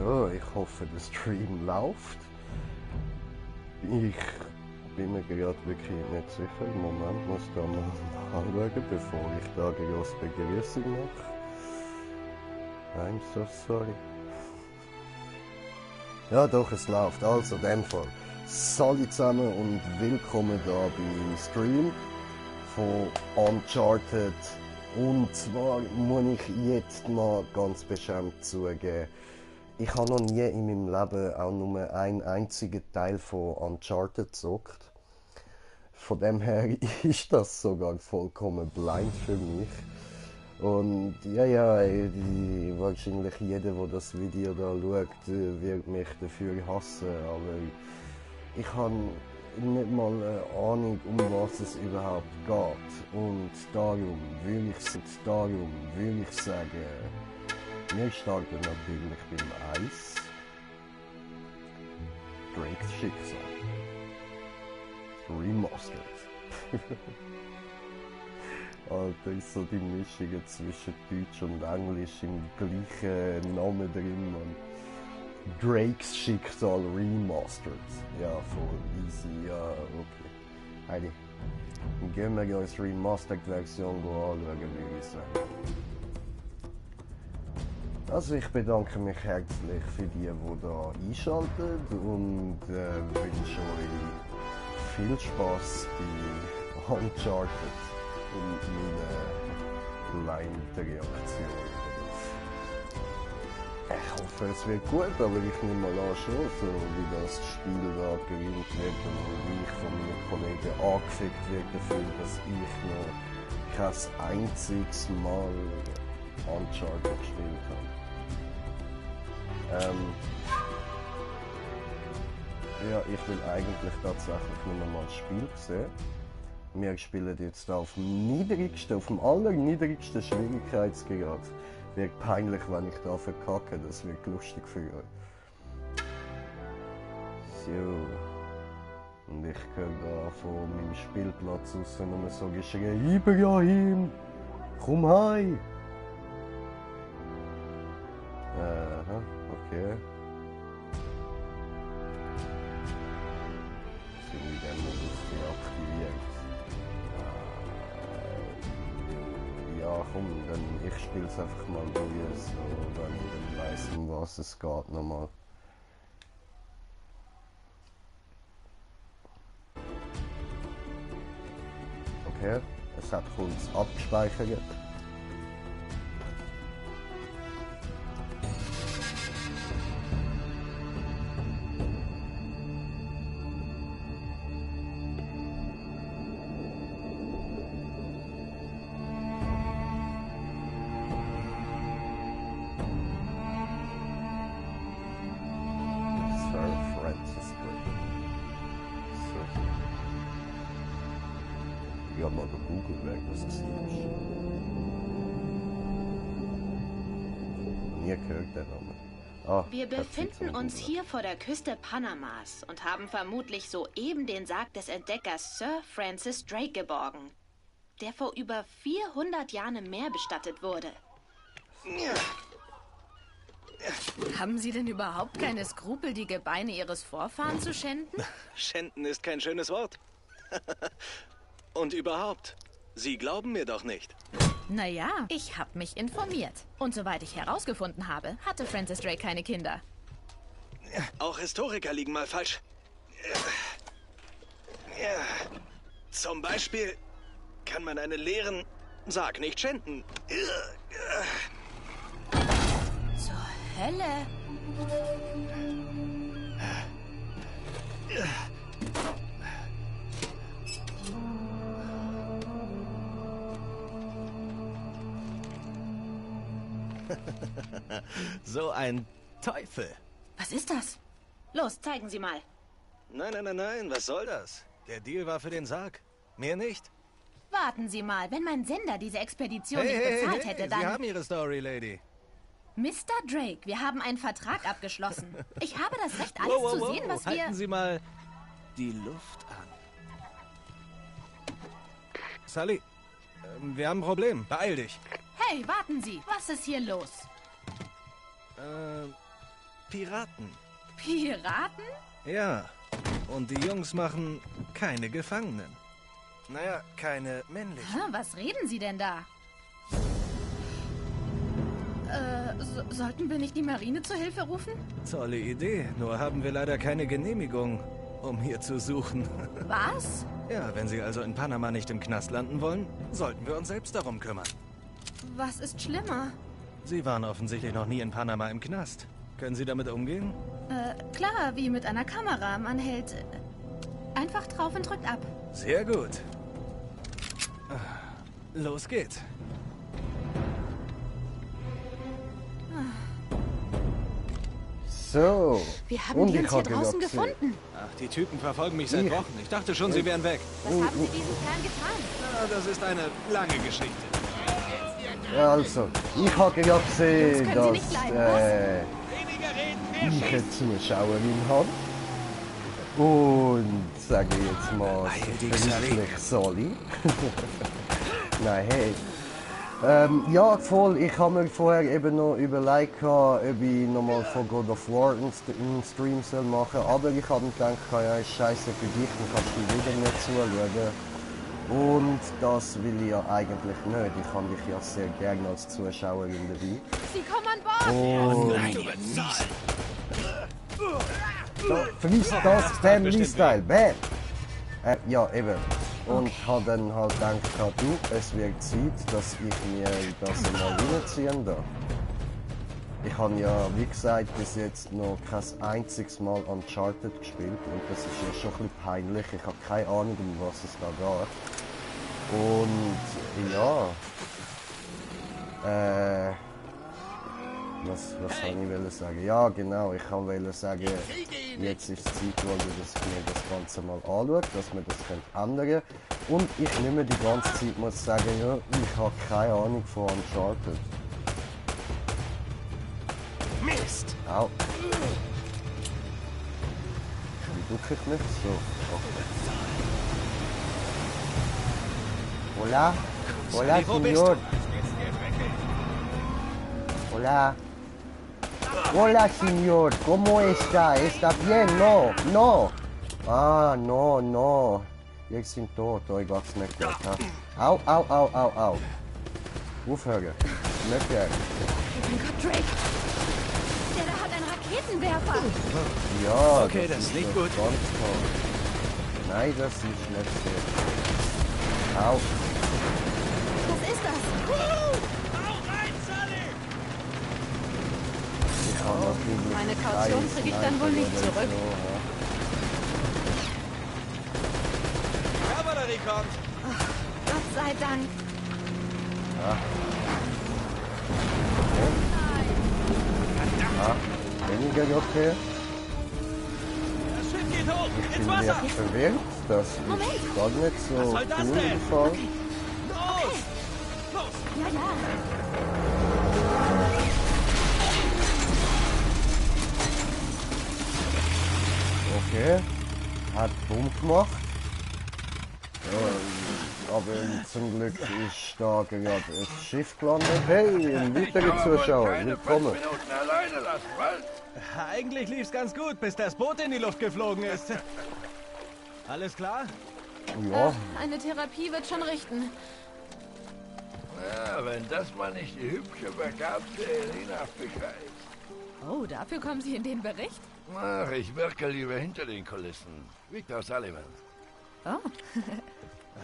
So, ich hoffe, der Stream läuft. Ich bin mir gerade wirklich nicht sicher. Im Moment muss ich da mal anschauen, bevor ich da die grosse Begrüßung mache. I'm so sorry. Ja doch, es läuft. Also, in dem Fall. Salut zusammen und willkommen da beim Stream von Uncharted. Und zwar muss ich jetzt mal ganz beschämt zugeben, ich habe noch nie in meinem Leben auch nur einen einzigen Teil von Uncharted gezockt. Von dem her ist das sogar vollkommen blind für mich. Und ja, wahrscheinlich jeder, der das Video da schaut, wird mich dafür hassen, aber ich habe nicht mal eine Ahnung, um was es überhaupt geht. Und darum will ich sagen, wir starten natürlich beim Eis. Drakes Schicksal. Remastered. Alter, ist so die Mischung zwischen Deutsch und Englisch im gleichen Namen drin, man. Drakes Schicksal Remastered. Ja, voll easy, ja, okay. Heidi, dann gehen wir uns die Remastered-Version anschauen, würde ich sagen. Also ich bedanke mich herzlich für die da einschalten und wünsche euch viel Spaß bei Uncharted und meiner Blind-Reaktion. Ich hoffe, es wird gut, aber ich nehme mal an schon, so wie das Spiel da gewinnt wird und wie ich von meinen Kollegen angefickt wird dafür, dass ich noch kein einziges Mal Uncharted gespielt habe. Ja, ich will eigentlich tatsächlich nur mal das Spiel sehen. Wir spielen jetzt auf dem allerniedrigsten Schwierigkeitsgrad. Wird peinlich, wenn ich da verkacke, das wird lustig für euch. So. Und ich höre da von meinem Spielplatz aus nur so geschrien, Ibrahim, komm heim! Aha, okay. Sind in dem Modus deaktiviert. Ja, komm, dann ich spiele es einfach mal durch, so, wenn ich dann weiss, um was es geht nochmal. Okay, es hat kurz abgespeichert. Ich habe mal gegoogelt, wer das ist. Nie gehört der Name. Ah, wir befinden uns hier vor der Küste Panamas und haben vermutlich soeben den Sarg des Entdeckers Sir Francis Drake geborgen, der vor über 400 Jahren im Meer bestattet wurde. Haben Sie denn überhaupt keine Skrupel, die Gebeine Ihres Vorfahren zu schänden? Schänden ist kein schönes Wort. Und überhaupt, Sie glauben mir doch nicht. Naja, ich habe mich informiert. Und soweit ich herausgefunden habe, hatte Francis Drake keine Kinder. Auch Historiker liegen mal falsch. Zum Beispiel kann man einen leeren Sarg nicht schänden. Zur Hölle? So ein Teufel. Was ist das? Los, zeigen Sie mal. Nein, was soll das? Der Deal war für den Sarg. Mir nicht. Warten Sie mal, wenn mein Sender diese Expedition nicht bezahlt hätte, dann... Sie haben Ihre Story, Lady. Mr. Drake, wir haben einen Vertrag abgeschlossen. Ich habe das Recht, alles zu sehen, was wir... Halten Sie mal die Luft an. Sully, wir haben ein Problem. Beeil dich. Hey, warten Sie, was ist hier los? Piraten. Piraten? Ja, und die Jungs machen keine Gefangenen. Naja, keine männlichen. Was reden Sie denn da? Sollten wir nicht die Marine zur Hilfe rufen? Tolle Idee, nur haben wir leider keine Genehmigung, um hier zu suchen. Was? Ja, wenn Sie also in Panama nicht im Knast landen wollen, sollten wir uns selbst darum kümmern. Was ist schlimmer? Sie waren offensichtlich noch nie in Panama im Knast. Können Sie damit umgehen? Klar, wie mit einer Kamera. Man hält einfach drauf und drückt ab. Sehr gut. Los geht's. So. Wir haben und die ich uns hier hab draußen gesehen. gefunden. Ach, die Typen verfolgen mich seit Wochen. Ich dachte schon, sie wären weg. Was haben Sie diesen Kerlen getan? Na, das ist eine lange Geschichte. Also, ich habe ja gesehen, Jungs, können Sie dass nicht bleiben, ich eine Zuschauerin habe. Und sage jetzt mal, friedlich Sally. Nein, hey. Ja, voll. Ich habe mir vorher eben noch überlegt, ob ich nochmal von God of War einen Stream soll machen. Aber ich habe mir gedacht, ja, ist scheiße für dich, dann kannst du wieder nicht zuschauen. Und das will ich ja eigentlich nicht. Ich habe dich ja sehr gerne als Zuschauerin dabei. Sie kommen an Bord! Da, verliest das Family-Style, bam! Ja, eben. Und habe dann halt gedacht, du, es wird Zeit, dass ich mir das mal reinziehen darf. Ich habe ja, wie gesagt, bis jetzt noch kein einziges Mal Uncharted gespielt und das ist ja schon ein bisschen peinlich. Ich habe keine Ahnung, um was es da geht. Und ja, was wollte ich sagen? Ja, genau, ich wollte sagen, jetzt ist es Zeit, wo wir mir das Ganze mal anschauen, dass wir das ändern können. Und ich nehme die ganze Zeit, muss sagen, ja, ich habe keine Ahnung von Uncharted. Mist! Au. Wie ducke ich mich? So. Okay. Hola. Hola, Wo bist señor. Hola. Hola, señor. ¿Cómo está? ¿Está bien? No. No. Ah, no, no. Ich bin tot. Oh, ich geht's nicht gut. Ha? Au, au, au, au, au. Aufhören. Nicht gern. Oh mein Gott, Drake! Der da hat einen Raketenwerfer! Ja, Okay, das liegt gut. Ganz toll. Nein, das ist nicht so. Au. Was ist das? Ich kann natürlich Meine Kaution krieg ich dann wohl nicht zurück. Kavallerie kommt! Gott sei Dank. Weniger okay. Das Schiff geht hoch! Ich Ins bin Wasser! jetzt verwirrt. Das ist gar nicht so Was soll das cool denn? gefallen. Los! Los! Ja, ja. Okay. Hat dumm gemacht. Aber zum Glück ist da gerade ein Schiff gelandet. Hey, ein weiterer Zuschauer. Willkommen. Alleine lassen, was? Eigentlich lief's ganz gut, bis das Boot in die Luft geflogen ist. Alles klar? Ja, Eine Therapie wird schon richten. Ja, wenn das mal nicht die hübsche, begabte Elena Fischer ist. Oh, dafür kommen Sie in den Bericht? Ach, ich wirke lieber hinter den Kulissen. Victor Sullivan. Oh.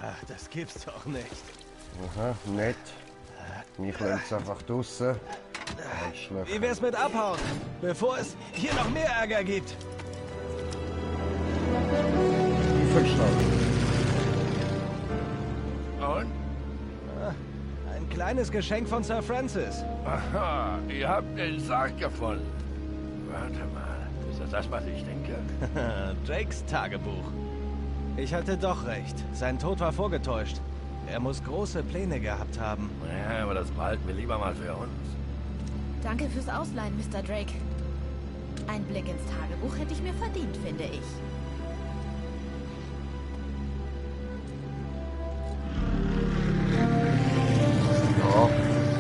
Ach, das gibt's doch nicht. aha, nett. Mich lässt einfach draussen. Wie wär's mit abhauen, bevor es hier noch mehr Ärger gibt? Verstanden. Und? Ein kleines Geschenk von Sir Francis. Aha, ihr habt den Sarg gefunden. Warte mal, ist das, was ich denke? Drakes Tagebuch. Ich hatte doch recht. Sein Tod war vorgetäuscht. Er muss große Pläne gehabt haben. Ja, aber das behalten wir lieber mal für uns. Danke fürs Ausleihen, Mr. Drake. Ein Blick ins Tagebuch hätte ich mir verdient, finde ich. Ja,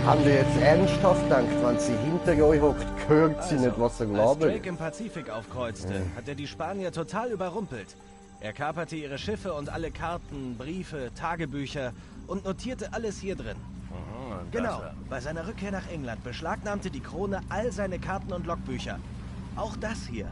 Haben die jetzt ernsthaft gedacht, wenn sie hinter euch hockt, hört sie nicht, was er Als labert? Drake im Pazifik aufkreuzte, hat er die Spanier total überrumpelt. Er kaperte ihre Schiffe und alle Karten, Briefe, Tagebücher und notierte alles hier drin. Und Genau, das, bei seiner Rückkehr nach England beschlagnahmte die Krone all seine Karten und Logbücher. Auch das hier.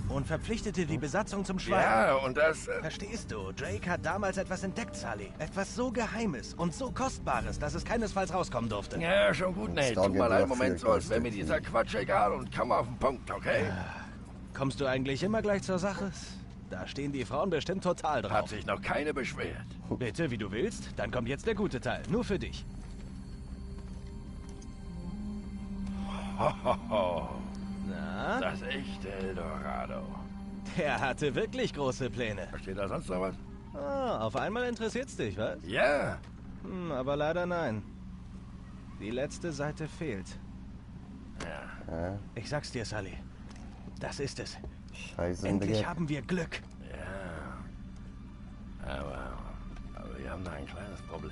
Und verpflichtete die Besatzung zum Schweigen. ja, und das... Verstehst du, Drake hat damals etwas entdeckt, Sully. Etwas so Geheimes und so Kostbares, dass es keinesfalls rauskommen durfte. ja, schon gut, Nate. Tu mal einen Moment so, als wäre mir dieser Quatsch egal und komm auf den Punkt, okay? Kommst du eigentlich immer gleich zur Sache? Da stehen die Frauen bestimmt total Hat drauf. sich noch keine beschwert. Bitte, wie du willst. Dann kommt jetzt der gute Teil. Nur für dich. Hohoho, Na, das echte Eldorado. der hatte wirklich große Pläne. Versteht da sonst noch was? Ah, auf einmal interessiert's dich, was? Ja, Aber leider nein. Die letzte Seite fehlt. Ja, Ich sag's dir, Sully. Das ist es. scheiße. Endlich haben wir Glück. aber wir haben da ein kleines Problem.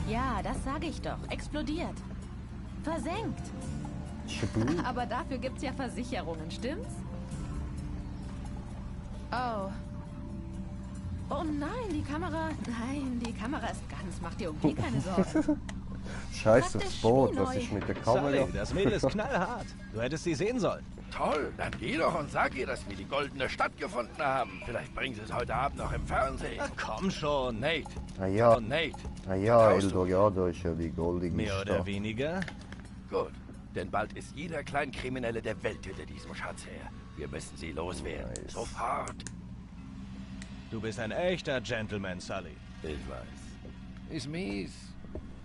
Ja, das sage ich doch. Explodiert. Versenkt. Aber dafür gibt's ja Versicherungen, stimmt's? Oh. Oh nein, die Kamera... Nein, die Kamera ist ganz. Mach dir um die keine Sorgen. Scheiß aufs Praktisch Boot, wie was neu. ist mit der Kamera? Sully, das Mädel ist knallhart. Du hättest sie sehen sollen. Toll, dann geh doch und sag ihr, dass wir die goldene Stadt gefunden haben. Vielleicht bringen sie es heute Abend noch im Fernsehen. Ach, komm schon. Nate, Ah ja, und Nate. ah ja, Traust du? Eldorado ist ja die goldige Mehr oder Stadt. weniger. Gut, denn bald ist jeder Kleinkriminelle der Welt hinter diesem Schatz her. Wir müssen sie loswerden. Nice. Sofort. Du bist ein echter Gentleman, Sully. Ich weiß. Ist mies.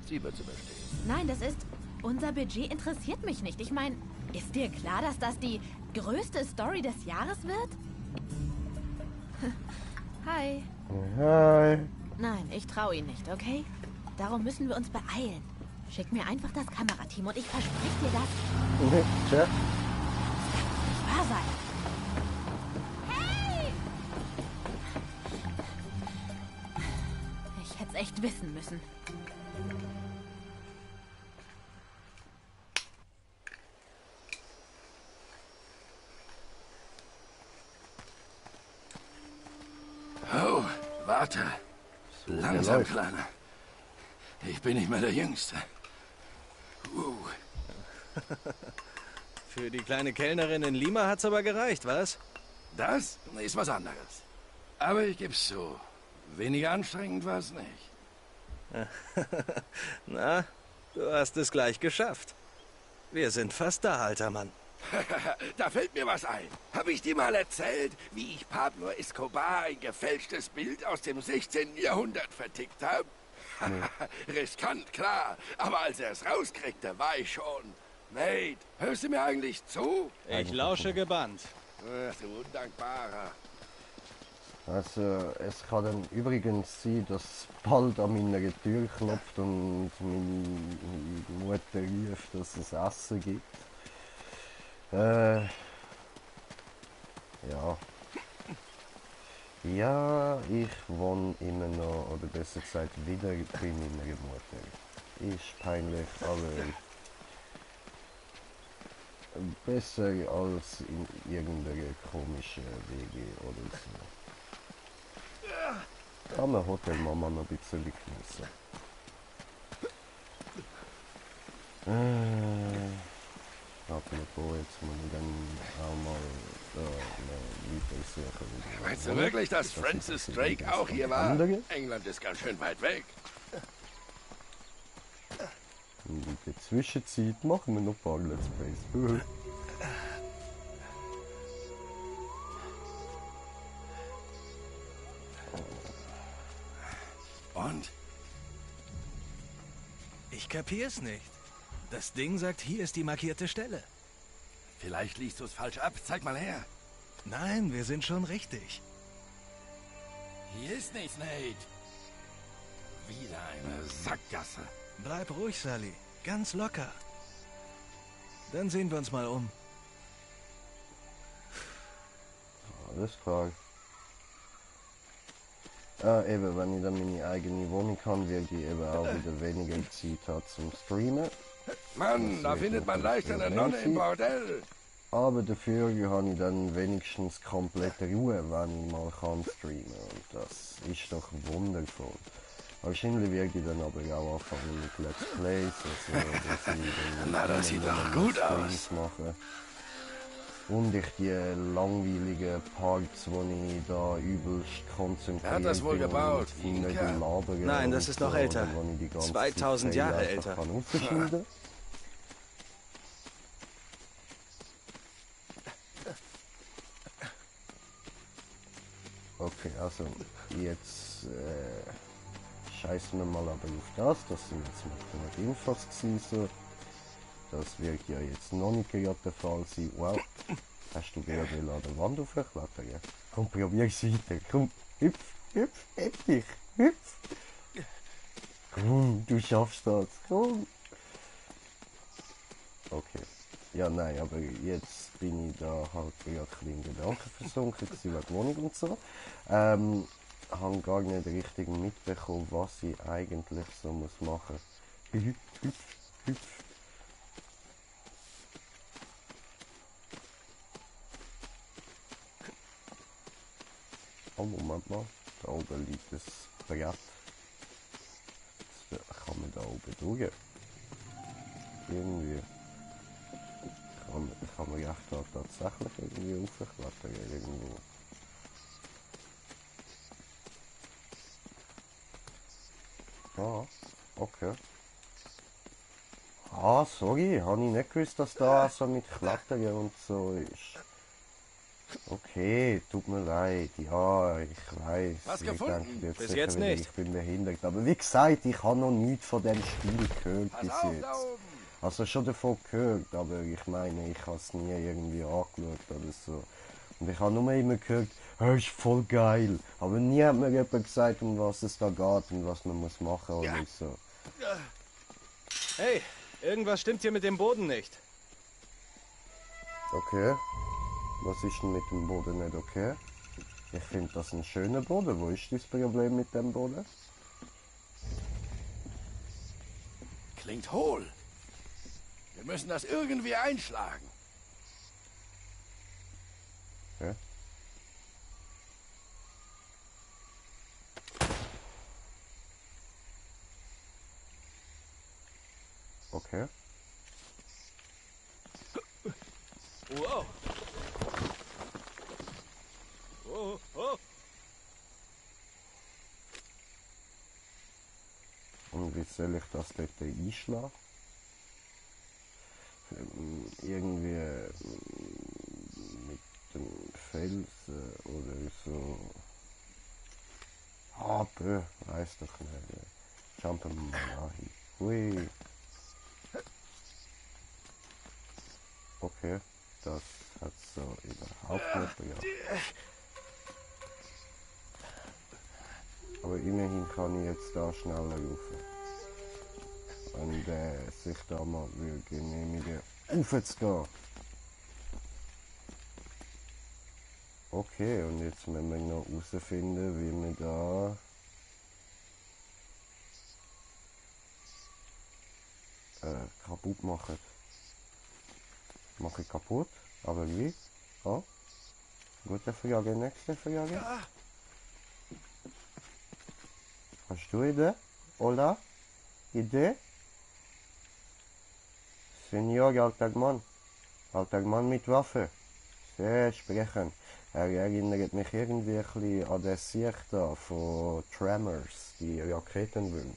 Sie wird überstehen. Nein, das ist... Unser Budget interessiert mich nicht. Ich meine, ist dir klar, dass das die größte Story des Jahres wird? Hi. Hi. Nein, ich traue ihn nicht, okay? Darum müssen wir uns beeilen. Schick mir einfach das Kamerateam und ich verspreche dir das. Tja, Nicht wahr sein. Hey! Ich hätte es echt wissen müssen. Oh, warte. Langsam, läuft. Kleiner. Ich bin nicht mehr der Jüngste. Für die kleine Kellnerin in Lima hat's aber gereicht, was? Das ist was anderes. Aber ich geb's zu. Weniger anstrengend war es nicht. Na, du hast es gleich geschafft. Wir sind fast da, alter Mann. Da fällt mir was ein. Habe ich dir mal erzählt, wie ich Pablo Escobar ein gefälschtes Bild aus dem 16. Jahrhundert vertickt habe? Riskant, klar. Aber als er es rauskriegte, war ich schon... Nate, hörst du mir eigentlich zu? Ich lausche gebannt. Ach, du Undankbarer. also es kann dann übrigens sein, dass bald an meiner Tür klopft und meine Mutter rief, dass es Essen gibt. Ja. Ja, ich wohne immer noch, oder besser gesagt wieder bei meiner Mutter. Ist peinlich, aber besser als in irgendeiner komischen Wege oder so. Kann man Hotelmama noch ein bisschen genießen. Apropos, jetzt muss ich dann auch mal eine Miete suchen. Meinst du wirklich, dass Francis Drake auch hier war? Andere? England ist ganz schön weit weg. Und in der Zwischenzeit machen wir noch ein paar Let's Plays. Und? Ich kapier's nicht. Das Ding sagt, hier ist die markierte Stelle. Vielleicht liest du es falsch ab. Zeig mal her. Nein, wir sind schon richtig. Hier ist nichts, Nate. Wieder eine Sackgasse. Bleib ruhig, Sully. Ganz locker. Dann sehen wir uns mal um. Alles klar. Eben, wenn ich dann meine eigene Wohnung habe, werde ich eben auch wieder weniger Zeit haben zum Streamen. Mann, da findet man leicht eine Nonne im Bordell. Aber dafür habe ich dann wenigstens komplette Ruhe, wenn ich mal kann streamen. Und das ist doch wundervoll. Wahrscheinlich werde ich dann aber auch anfangen mit Let's Plays, also dass ich dann Na, das sieht doch gut aus. Mache. Und ich die langweiligen Parts, wo ich da übelst konzentriert bin. Er hat das wohl gebaut. Nein, das ist noch älter. 2000 Jahre älter. Okay, also jetzt scheißen wir mal aber auf das. Das sind jetzt mal die Infos gewesen. Das wird ja jetzt noch nicht gerade der Fall sein. Wow, hast du gerade an der Wand aufgeklettert? Komm, probier's weiter. Komm, hüpf, hüpf, endlich, hüpf. Komm, du schaffst das. Komm. Okay. Ja, nein, aber jetzt bin ich da halt gerade ein bisschen in Gedanken versunken gewesen, wegen Wohnung und so. Habe gar nicht richtig mitbekommen, was ich eigentlich so muss machen. Hüpf, hüpf, hüpf. Oh, Moment mal. Da oben liegt das Brett. Das kann man da oben durch. Irgendwie. Kann man echt da tatsächlich irgendwie raufklettern irgendwo. Ah, okay. Ah, sorry, habe ich nicht gewusst, dass da so mit Klettern und so ist. Okay, tut mir leid. Ja, ich weiß. Was Ich gefunden? denke jetzt Bis sicher jetzt wieder, nicht. ich bin behindert. Aber wie gesagt, ich habe noch nichts von dem Spiel gehört Pass bis auf jetzt. da oben. Also schon davon gehört, aber ich meine, ich habe es nie irgendwie angeschaut oder so. Und ich habe nur immer gehört, ist voll geil. Aber nie hat mir jemand gesagt, um was es da geht und was man muss machen oder so. Hey, irgendwas stimmt hier mit dem Boden nicht. Okay. Was ist denn mit dem Boden nicht okay? Ich finde das ein schöner Boden. Wo ist das Problem mit dem Boden? Klingt hohl. Wir müssen das irgendwie einschlagen. Ja. Okay. Wow. Oh, oh. Und wie soll ich das dort einschlagen? Irgendwie mit dem Felsen oder so. Aber, weiß doch nicht. Jumpen wir mal hin. Hui. Okay, das hat so überhaupt nicht bejaht. Aber immerhin kann ich jetzt da schneller laufen. Und sich da mal genehmigen, aufzugehen. Okay, und jetzt müssen wir noch herausfinden, wie wir da kaputt machen. Mache ich kaputt? Aber wie? Oh? Gute Frage, nächste Frage. Hast du Idee? Oder? Idee? Senior, alter Mann. Alter Mann mit Waffe. Sehr sprechend. Er erinnert mich irgendwie ein bisschen an den Sieg da von Tremors, die Raketenwürmer.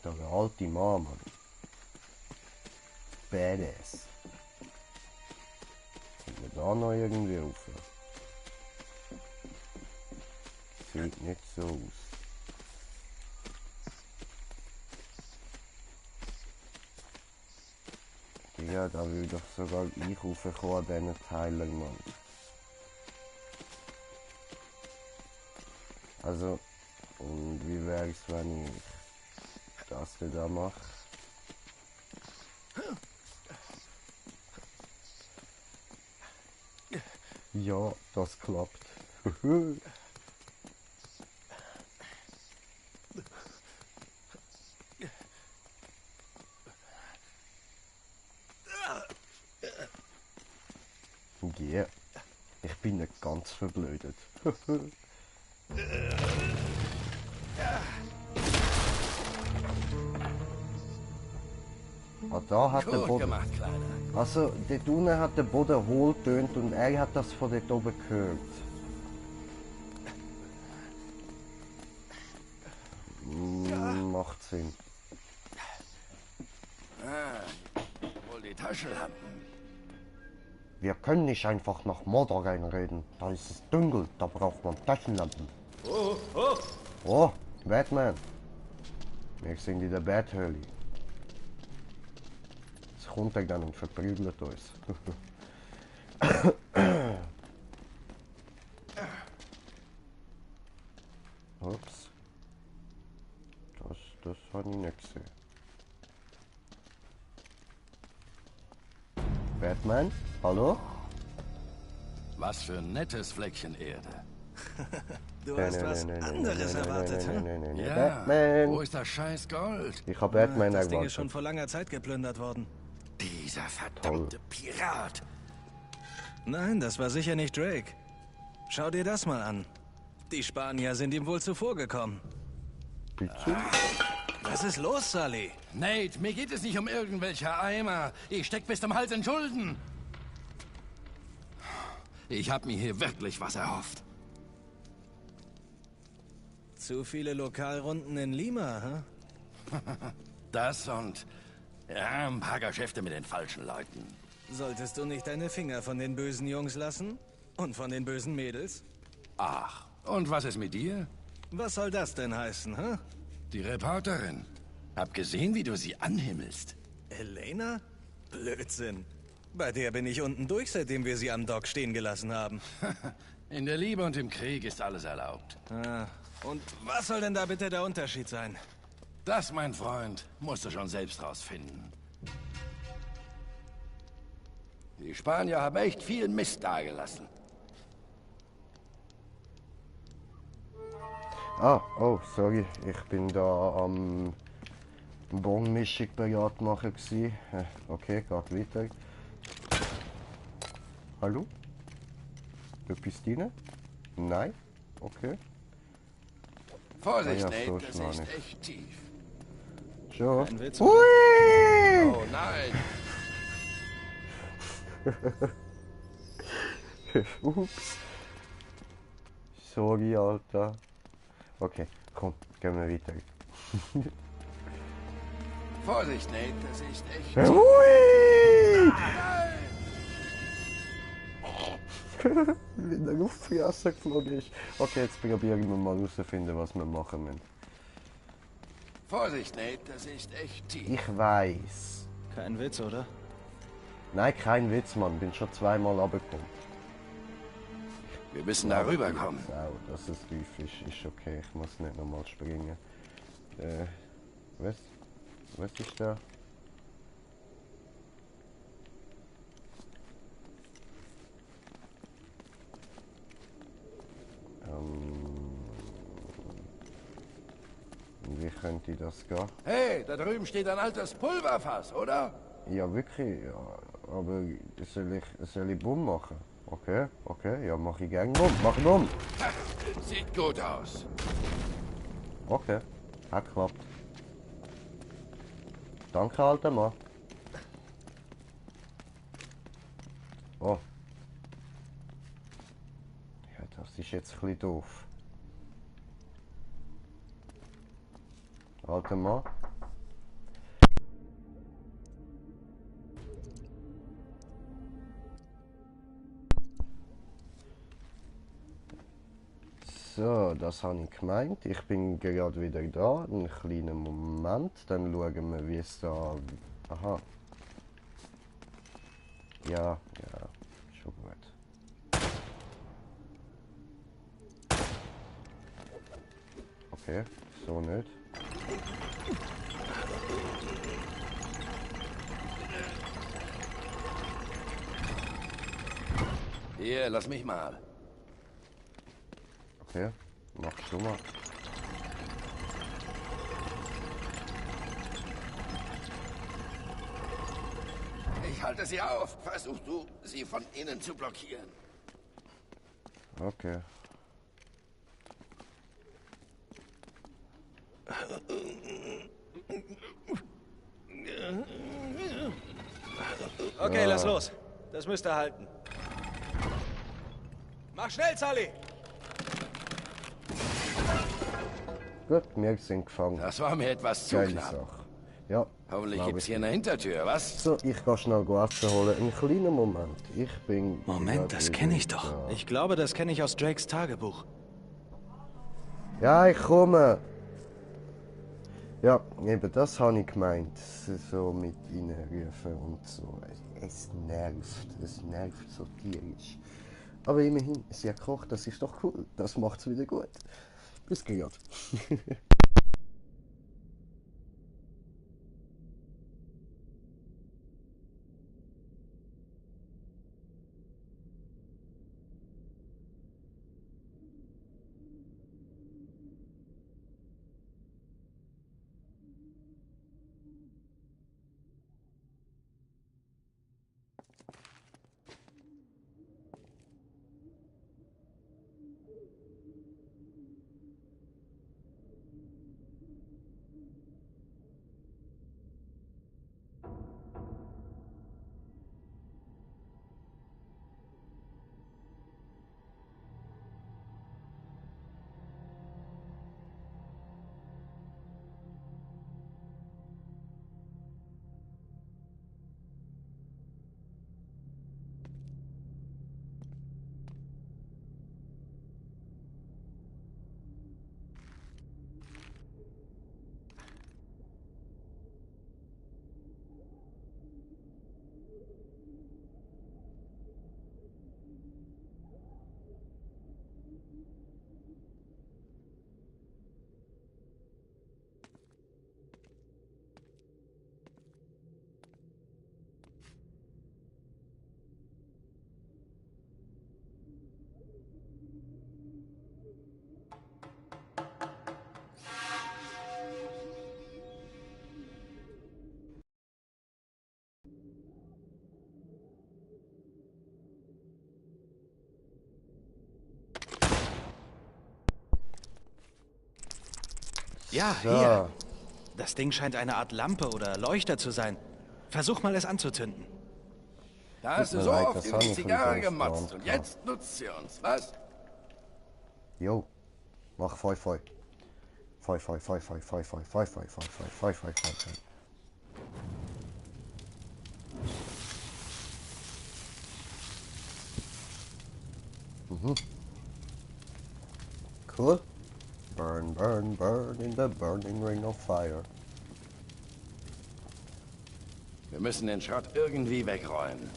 Der alte Mann, Mann. Badass. Kommt man da noch irgendwie rauf? Sieht nicht so aus. Ja, da will doch sogar ich raufkommen an diesen Teilen, Mann. Also, und wie wär's, wenn ich das da mache? Ja, das klappt. bin nicht ganz verblödet. Da hat der Boden gemacht, Kleiner. Also, dort unten hat der Boden hohl tönt und er hat das von dort oben gehört. Macht Sinn. Wohl die Taschenlampen. Wir können nicht einfach nach Mordor reinreden. Da ist es dunkel, da braucht man Taschenlampen. Oh, Batman. Wir sind in der Bathöhle. Jetzt kommt er dann und verprügelt uns. Ups. Das habe ich nicht gesehen. Batman, hallo? Was für ein nettes Fleckchen Erde. Du hast was anderes erwartet, hm? Ja, Batman! wo ist das scheiß Gold? Ich habe Batman Das Ding erwartet. ist schon vor langer Zeit geplündert worden. Dieser verdammte Pirat. Nein, das war sicher nicht Drake. Schau dir das mal an. Die Spanier sind ihm wohl zuvorgekommen. Bitte? Was ist los, Sully? Nate, mir geht es nicht um irgendwelche Eimer. Ich steck bis zum Hals in Schulden. Ich habe mir hier wirklich was erhofft. Zu viele Lokalrunden in Lima, hä? Das und ja, ein paar Geschäfte mit den falschen Leuten. Solltest du nicht deine Finger von den bösen Jungs lassen? Und von den bösen Mädels? Ach, und was ist mit dir? Was soll das denn heißen, hä? Die Reporterin. Hab gesehen, wie du sie anhimmelst. Elena? Blödsinn. Bei der bin ich unten durch, seitdem wir sie am Dock stehen gelassen haben. In der Liebe und im Krieg ist alles erlaubt. Ah, und was soll denn da bitte der Unterschied sein? Das, mein Freund, musst du schon selbst rausfinden. Die Spanier haben echt viel Mist dagelassen. Oh, sorry, ich bin da am Bonmischung bereit machen gsi. Okay, geht weiter. Hallo? Etwas drin? Nein? Okay. Vorsicht, Ah ja, so Nate, das schnell ist nicht. echt tief. Schon. Ein Witz. Hui! Oh nein! Ups. Sorry, Alter. Okay, komm, gehen wir weiter. Vorsicht, Nate, das ist echt tief. Hui! Nein! Wie der Luftfresser geflogen ist. Okay, jetzt probieren wir mal herauszufinden, was wir machen müssen. Vorsicht, Nate, das ist echt tief. Ich weiß. Kein Witz, oder? Nein, kein Witz, Mann. Bin schon zweimal runtergekommen. Wir müssen da rüberkommen. Wow, dass es tief ist okay. Ich muss nicht nochmal springen. Was ist da? Wie könnte das gehen? Hey, da drüben steht ein altes Pulverfass, oder? Ja, wirklich, ja. Aber soll ich Bumm machen? Okay, ja, mach ich gern Bumm. Mach Bumm! Ha, sieht gut aus. Okay, hat geklappt. Danke, alter Mann. Oh. Ja, das ist jetzt ein bisschen doof. Alter Mann. So, das habe ich gemeint. Ich bin gerade wieder da. Einen kleinen Moment. Dann schauen wir, wie es da... Aha. Ja, schon gut. Okay, so nicht. Hier, lass mich mal. Okay, mach schon mal. Ich halte sie auf. Versuch du, sie von innen zu blockieren. Okay. Okay, lass los. Das müsste halten. Mach schnell, Sully! Gut, wir sind gefangen. Das war mir etwas zu Geile knapp. Sache. Ja. Hoffentlich gibt's hier eine Hintertür, was? So, ich gehe schnell Essen holen. Einen kleinen Moment. Ich bin... Moment, das kenne ich doch. Ja. Ich glaube, das kenne ich aus Drakes Tagebuch. Ja, ich komme. Ja, eben das habe ich gemeint. So mit reinrufen und so. Es nervt so tierisch. Aber immerhin, sie hat gekocht, das ist doch cool. Das macht's wieder gut. Bis gleich. Ja, So. hier. Das Ding scheint eine Art Lampe oder Leuchter zu sein. Versuch mal, es anzuzünden. Da hast du mir so leid, oft das über hab die ich nicht Zigarre ganz gemotzt und klar. jetzt nutzt sie uns, was? Jo. Mach Feu. Feu. Cool. Burn, burn, burn in the burning ring of fire. Wir müssen den Schrott irgendwie wegräumen.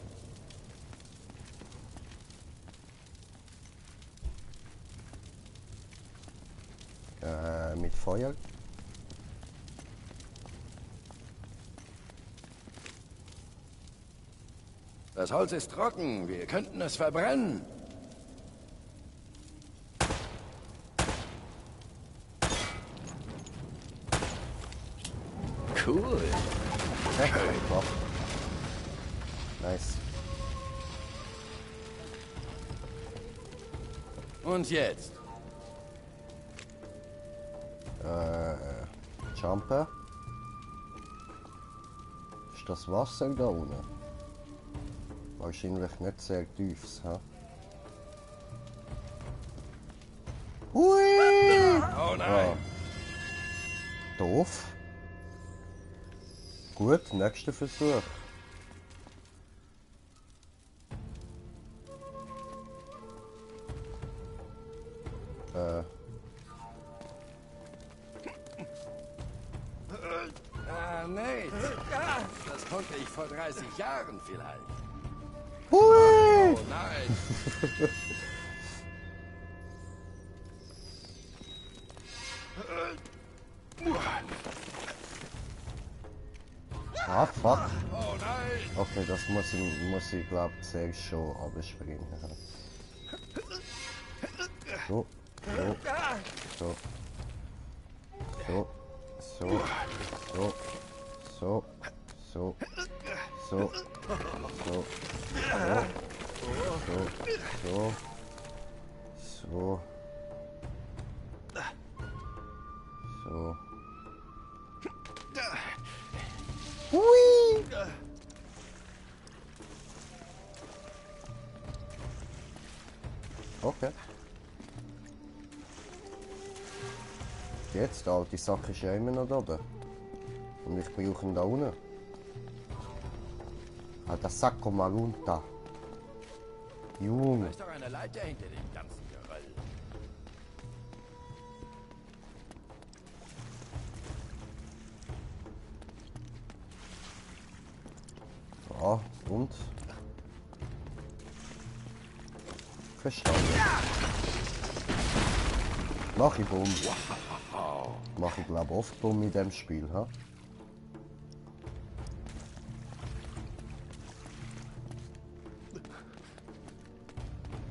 Mit Feuer. Das Holz ist trocken. Wir könnten es verbrennen. Cool. Schön. Nice. Und jetzt? Jumper. Ist das Wasser da unten? Wahrscheinlich nicht sehr tiefs, ha? Hui! Oh nein! Doof. Gut, nächster Versuch. Nee. Das konnte ich vor 30 Jahren vielleicht. Hui! Oh nein! Ah, fuck. Oh nein! Okay, das muss ich glaube zuerst schon abspringen. So, so, so, so, so, so, so, so, so, so, so, so, So. So. Hui! Okay. Jetzt, der alte Sack ist ja immer noch da oben. Und ich brauche ihn da unten. Alter Sacco mal runter. Junge. Da ist doch eine Leiter hinter dem ganzen Geröll. Ja, und? Verstanden. Mach ich Bumm. Mach ich glaube oft Bumm in dem Spiel, ha?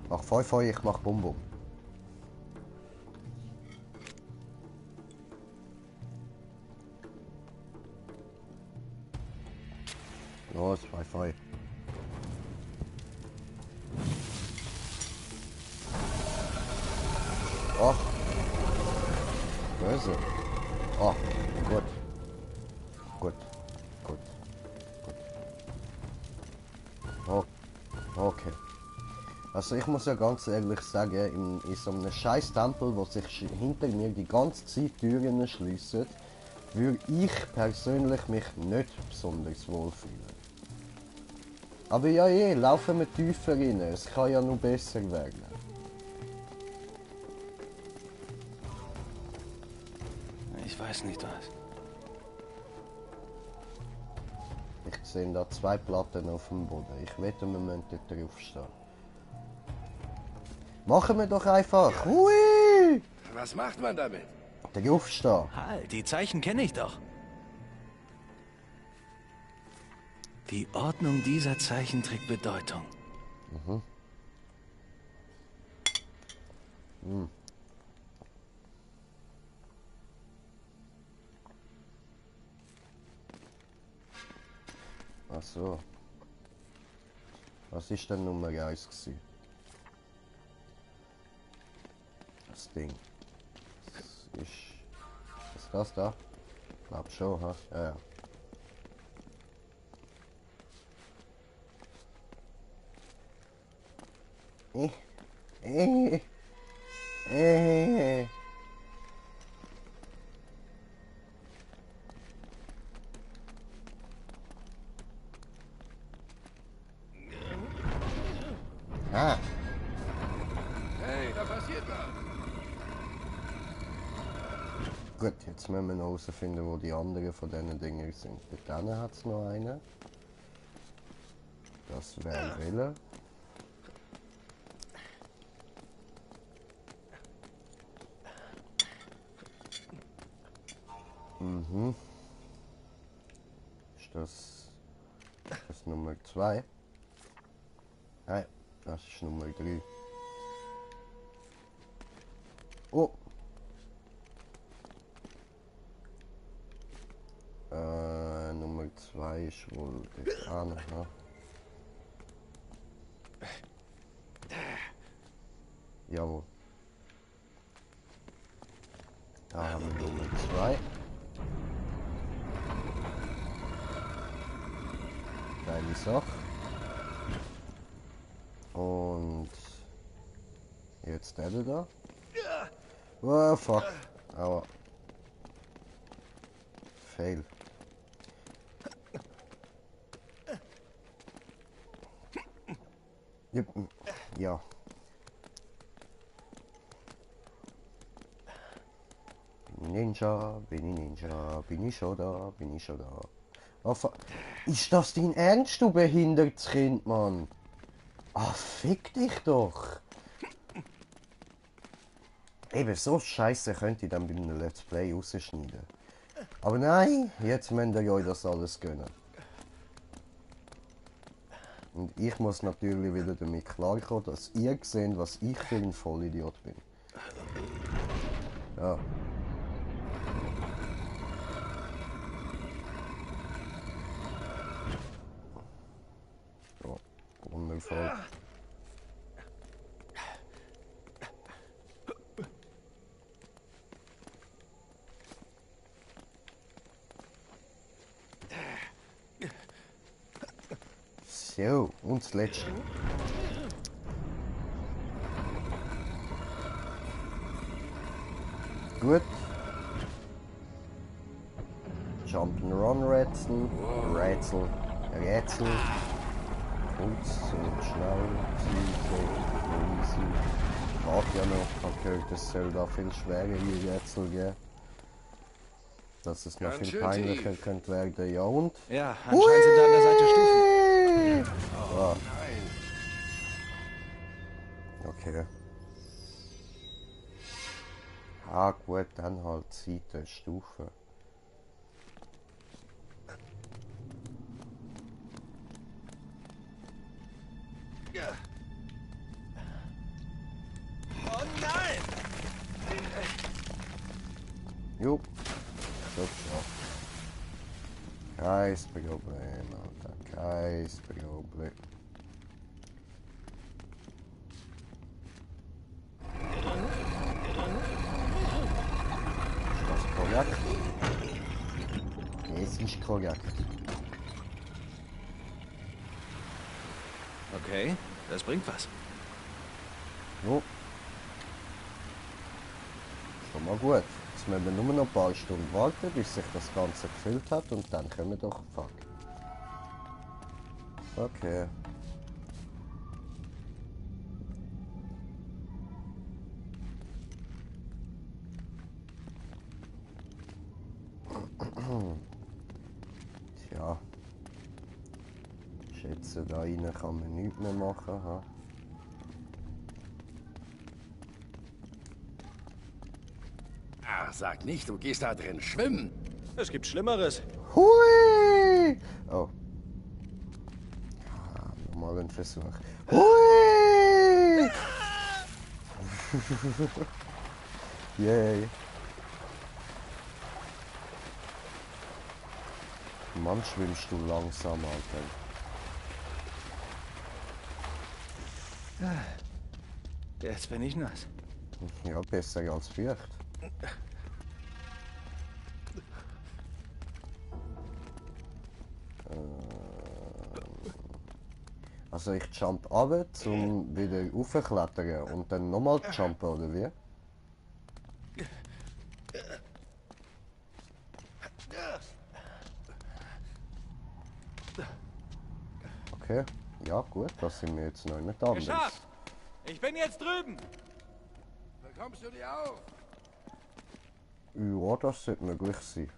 Mach 5 Feuer, ich mach Bumm Bumm. Los, 5 Feuer. Ach. Böse. Ah, gut. Gut. Gut. Gut. Okay. Also ich muss ja ganz ehrlich sagen, in so einem scheiß Tempel, wo sich hinter mir die ganze Zeit Türen schließen, würde ich persönlich mich nicht besonders wohlfühlen. Aber ja, laufen wir tiefer rein, es kann ja noch besser werden. Ich weiß nicht was. Ich sehe da 2 Platten auf dem Boden. Ich wette, wir müssen dort draufstehen. Machen wir doch einfach. Hui! Was macht man damit? Draufstehen. Halt, die Zeichen kenne ich doch. Die Ordnung dieser Zeichen trägt Bedeutung. Mhm. Mhm. Ach so. Was ist denn Nummer 1 gewesen? Das Ding. Ist das da? Ich glaub schon, ha? Ja, ja. Äh. Ah. Hey, da passiert was. Gut, jetzt müssen wir noch herausfinden, wo die anderen von diesen Dingen sind. Dort hinten hat es noch einen. Das wäre Wille. Mhm. Ist das Nummer 2? Nein, das ist Nummer 3. Oh! Nummer 2 ist wohl dort an, ne? Jawohl. Da haben wir Nummer 2. Geile Sache. Und jetzt der da. Oh fuck. Aua. Fail. Ja. Ninja, bin ich Ninja, bin ich schon da, bin ich schon da. Oh, ist das dein Ernst, du behindertes Kind, Mann? Ah, fick dich doch. Eben, so Scheiße könnte ich dann bei einem Let's Play rausschneiden. Aber nein, jetzt müsst ihr euch das alles gönnen. Und ich muss natürlich wieder damit klarkommen, dass ihr seht, was ich für ein Vollidiot bin. Ja. So, wundervoll. So, und das letzte. Gut. Jump'n'Run-Rätsel. Rätsel. Kurz und schnell. Easy. Warte ja noch. Ich habe gehört, es soll da viel schwerere Rätsel geben. Dass es noch Ganz viel schön peinlicher tief. könnte werden. Ja und? Ja, anscheinend sind da an der Seite Stufen. Oh nein. Okay. Ah gut, dann halt Seite, Stufe. Ja. Oh nein! Jo. Schon geschafft. Kein Problem, Alter. Kein Problem. Ist das korrekt? Es ist korrekt. Okay, das bringt was. Jo. Schon mal gut. Jetzt müssen wir nur noch ein paar Stunden warten, bis sich das Ganze gefüllt hat und dann können wir doch fuck. Okay. Tja. Ich schätze, da rein kann man nichts mehr machen. Ha? Ach, sag nicht, du gehst da drin schwimmen. Es gibt Schlimmeres. Hui! Oh. Ah, nochmal ein Versuch. Hui! Yay. Mann, schwimmst du langsam, Alter. Jetzt bin ich nass. Ja, besser als fürcht. Also ich jump runter, um wieder raufzuklettern und dann nochmal jumpen, oder wie? Okay, ja gut, das sind wir jetzt noch nicht anders. Geschafft! Ich bin jetzt drüben! Bekommst du die auf? Ja, das sollte möglich sein.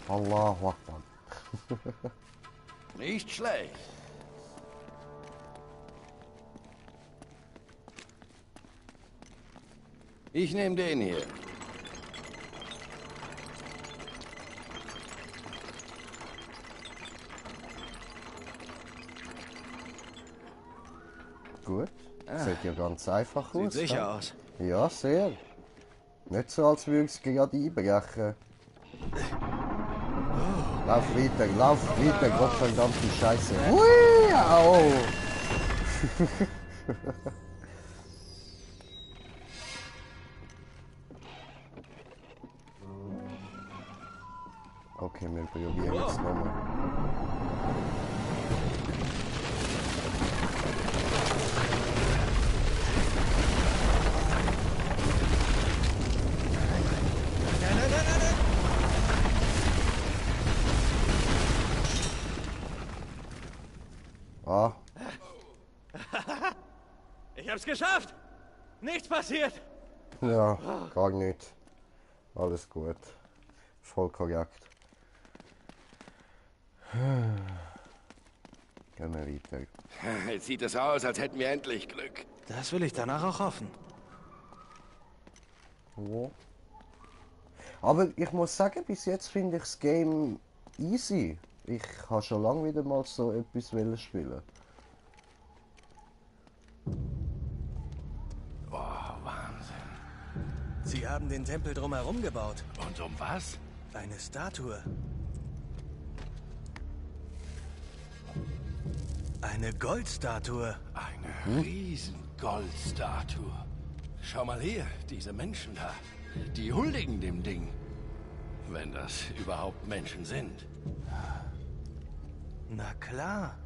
Allahu Akbar. Nicht schlecht. Ich nehme den hier. Gut, sieht ja ganz einfach aus. Sieht sicher ja? aus. Ja, sehr. Nicht so, als würde es gerade einbrechen. Lauf weiter, gottverdammte Scheiße. Hui, au! Okay, wir probieren jetzt nochmal. Ah, Ich hab's geschafft! Nichts passiert! ja, gar nicht. Alles gut. Voll korrekt. Gehen wir weiter. Jetzt sieht es aus, als hätten wir endlich Glück. Das will ich danach auch hoffen. Ja. Aber ich muss sagen, bis jetzt finde ich das Game easy. Ich habe schon lange wieder mal so etwas spielen. Oh, Wahnsinn. Sie haben den Tempel drumherum gebaut. Und um was? Eine Statue. Eine Goldstatue. Eine riesen Goldstatue. Schau mal hier, diese Menschen da. Die huldigen dem Ding. Wenn das überhaupt Menschen sind. Na klar.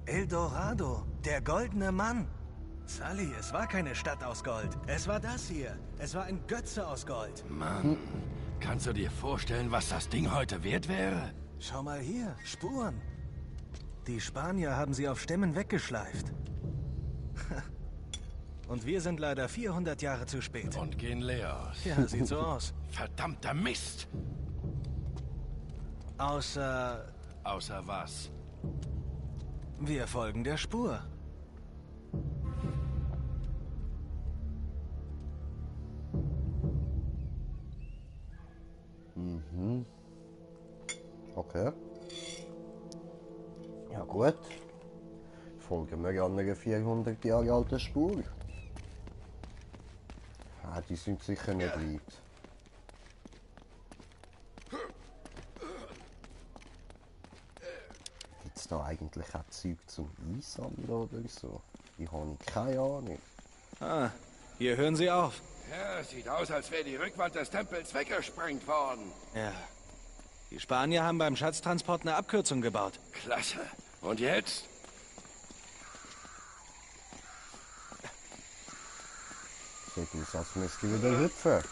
El Dorado, der goldene Mann. Sully, es war keine Stadt aus Gold. Es war das hier. Es war ein Götze aus Gold. Mann, kannst du dir vorstellen, was das Ding heute wert wäre? Schau mal hier, Spuren. Die Spanier haben sie auf Stämmen weggeschleift. Und wir sind leider 400 Jahre zu spät. Und gehen leer aus. Ja, sieht so aus. Verdammter Mist! Außer Außer was? wir folgen der Spur. Okay. Ja gut. Folgen wir an einer 400 Jahre alten Spur. Ah, die sind sicher nicht weit. Gibt es da eigentlich auch Zeug zum Einsammeln oder so? Ich habe keine Ahnung. Ah, hier hören sie auf. Ja, sieht aus, als wäre die Rückwand des Tempels weggesprengt worden. Ja. Die Spanier haben beim Schatztransport eine Abkürzung gebaut. Klasse. Und jetzt? Sieht aus, als müsste ich wieder hüpfen.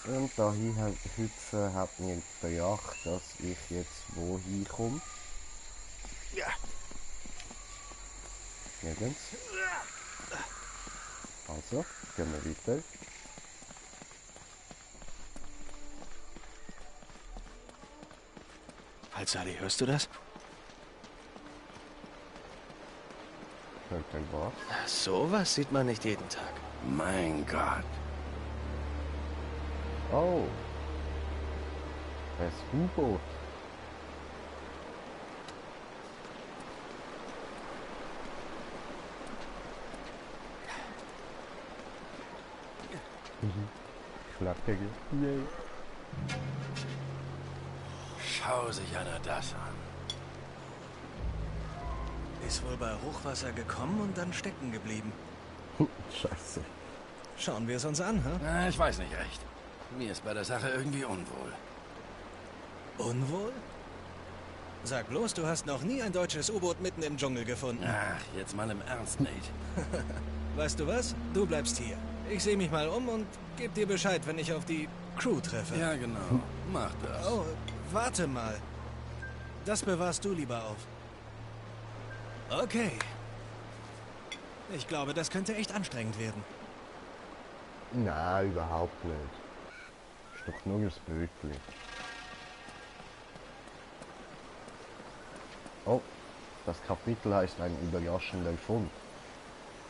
Und dahin hüpfen hat mir gedacht, dass ich jetzt wohin komme. Ja. Nirgends. Also, gehen wir weiter. Halt, Sully, hörst du das? Hört ihr was? Sowas sieht man nicht jeden Tag. Mein Gott. Oh. Das U-Boot. Flackige. Yay. Schau sich einer das an. Ist wohl bei Hochwasser gekommen und dann stecken geblieben. Scheiße. Schauen wir es uns an, hä? Na, ich weiß nicht recht. Mir ist bei der Sache irgendwie unwohl. Unwohl? Sag bloß, du hast noch nie ein deutsches U-Boot mitten im Dschungel gefunden. Ach, jetzt mal im Ernst, Nate. Weißt du was? Du bleibst hier. Ich sehe mich mal um und geb dir Bescheid, wenn ich auf die Crew treffe. Ja, genau. Mach das. Oh, warte mal. Das bewahrst du lieber auf. Okay. Ich glaube, das könnte echt anstrengend werden. Nein, überhaupt nicht. Ist doch nur ein Bötchen. Oh, das Kapitel heißt ein überraschender Fund.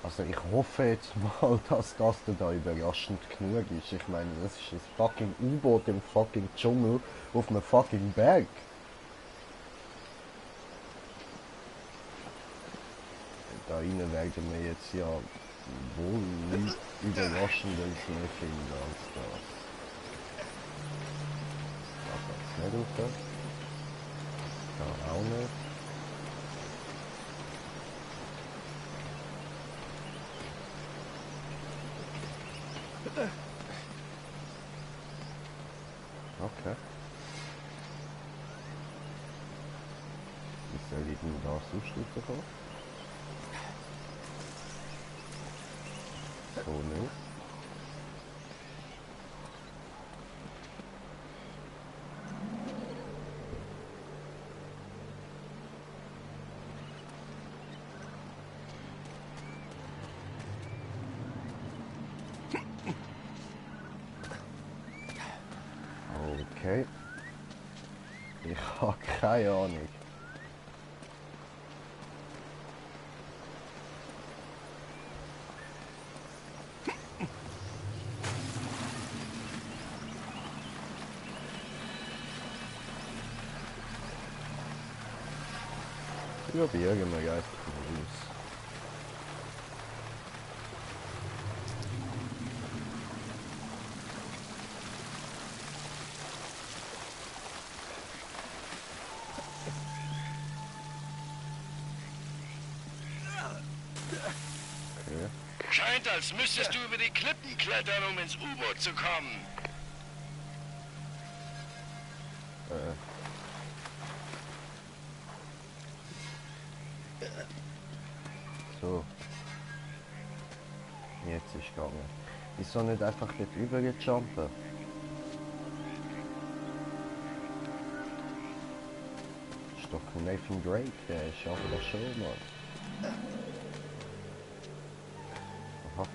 Also ich hoffe jetzt mal, dass das da überraschend genug ist. Ich meine, das ist ein fucking U-Boot im fucking Dschungel auf einem fucking Berg. Da rein werden wir jetzt ja wohl nicht überraschendes mehr finden als das. Da geht's nicht runter. Da auch nicht. Okay. Wie soll ich denn da sonst rauskommen? So nicht. Okay. Ich habe keine Ahnung. Probieren wir einfach mal aus. scheint, als müsstest du über die Klippen klettern, um ins U-Boot zu kommen. So. Jetzt ist gegangen. Wieso nicht einfach dort rübergejumpen? Ist doch Nathan Drake, der ist aber der Showman. Aha.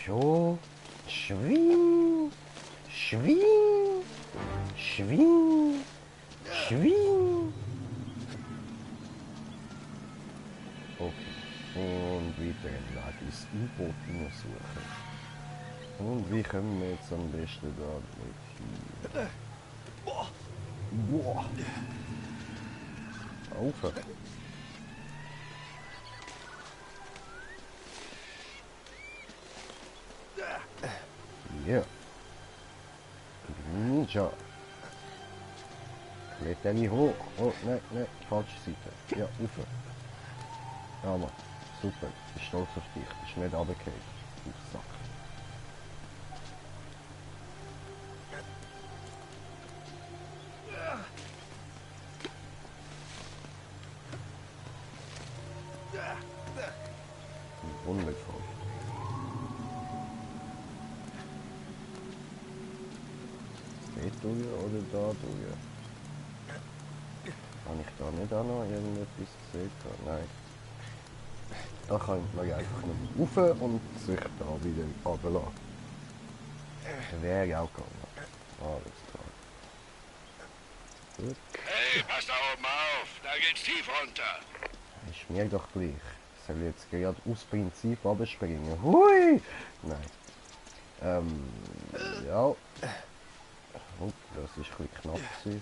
So, schwing, schwing, schwing, schwing. Okay, und weiter im Weg ins U-Boot suchen. Und wie kommen wir jetzt am besten da mit hin? Boah. Auf. Ja. Ninja. Kletter nicht hoch. Oh, nein, nein, falsche Seite. Ja, rauf. Ja, Mann. Super. Ich bin stolz auf dich. Ist nicht runtergefallen. Du Sack. Wundervoll. Durch oder da durch? Kann ich da nicht auch noch irgendetwas gesehen? Nein. Da könnte man einfach nur rauf und sich da wieder runterlassen. Wäre auch gegangen. Alles klar. Gut. Hey, pass da oben auf! Da geht's tief runter! Ist mir doch gleich. Ich soll jetzt gerade aus Prinzip runterspringen. Hui! Nein. Ja. Oh, das ist ein bisschen knapp gewesen.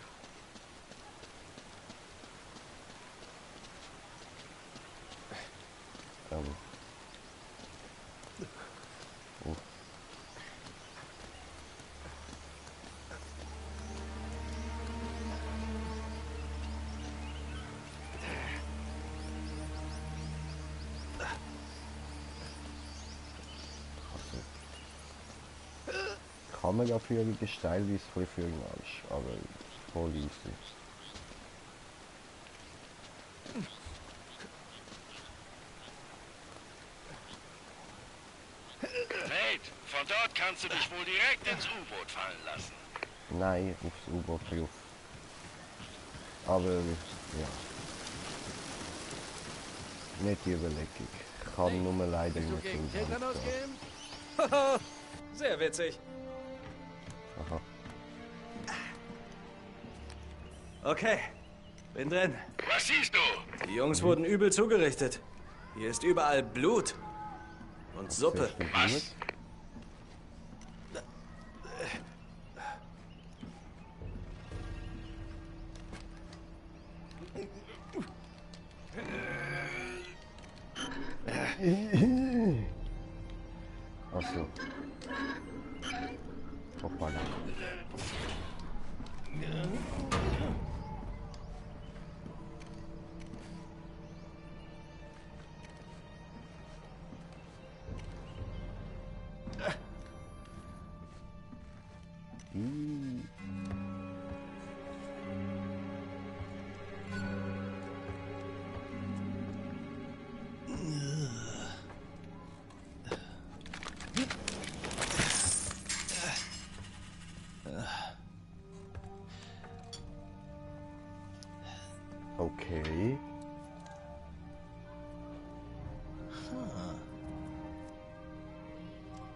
Oh. Kameraführung ist teilweise voll für den Arsch, aber voll easy. Nate, von dort kannst du dich wohl direkt ins U-Boot fallen lassen. Nein, aufs U-Boot rauf. Aber, ja. Nicht die Überlegung. Ich kann nur leider nicht so. Sehr witzig. Aha. Okay, bin drin. Was siehst du? Die Jungs wurden übel zugerichtet. Hier ist überall Blut. Und Suppe. Was? Achso. Hoppala. Okay.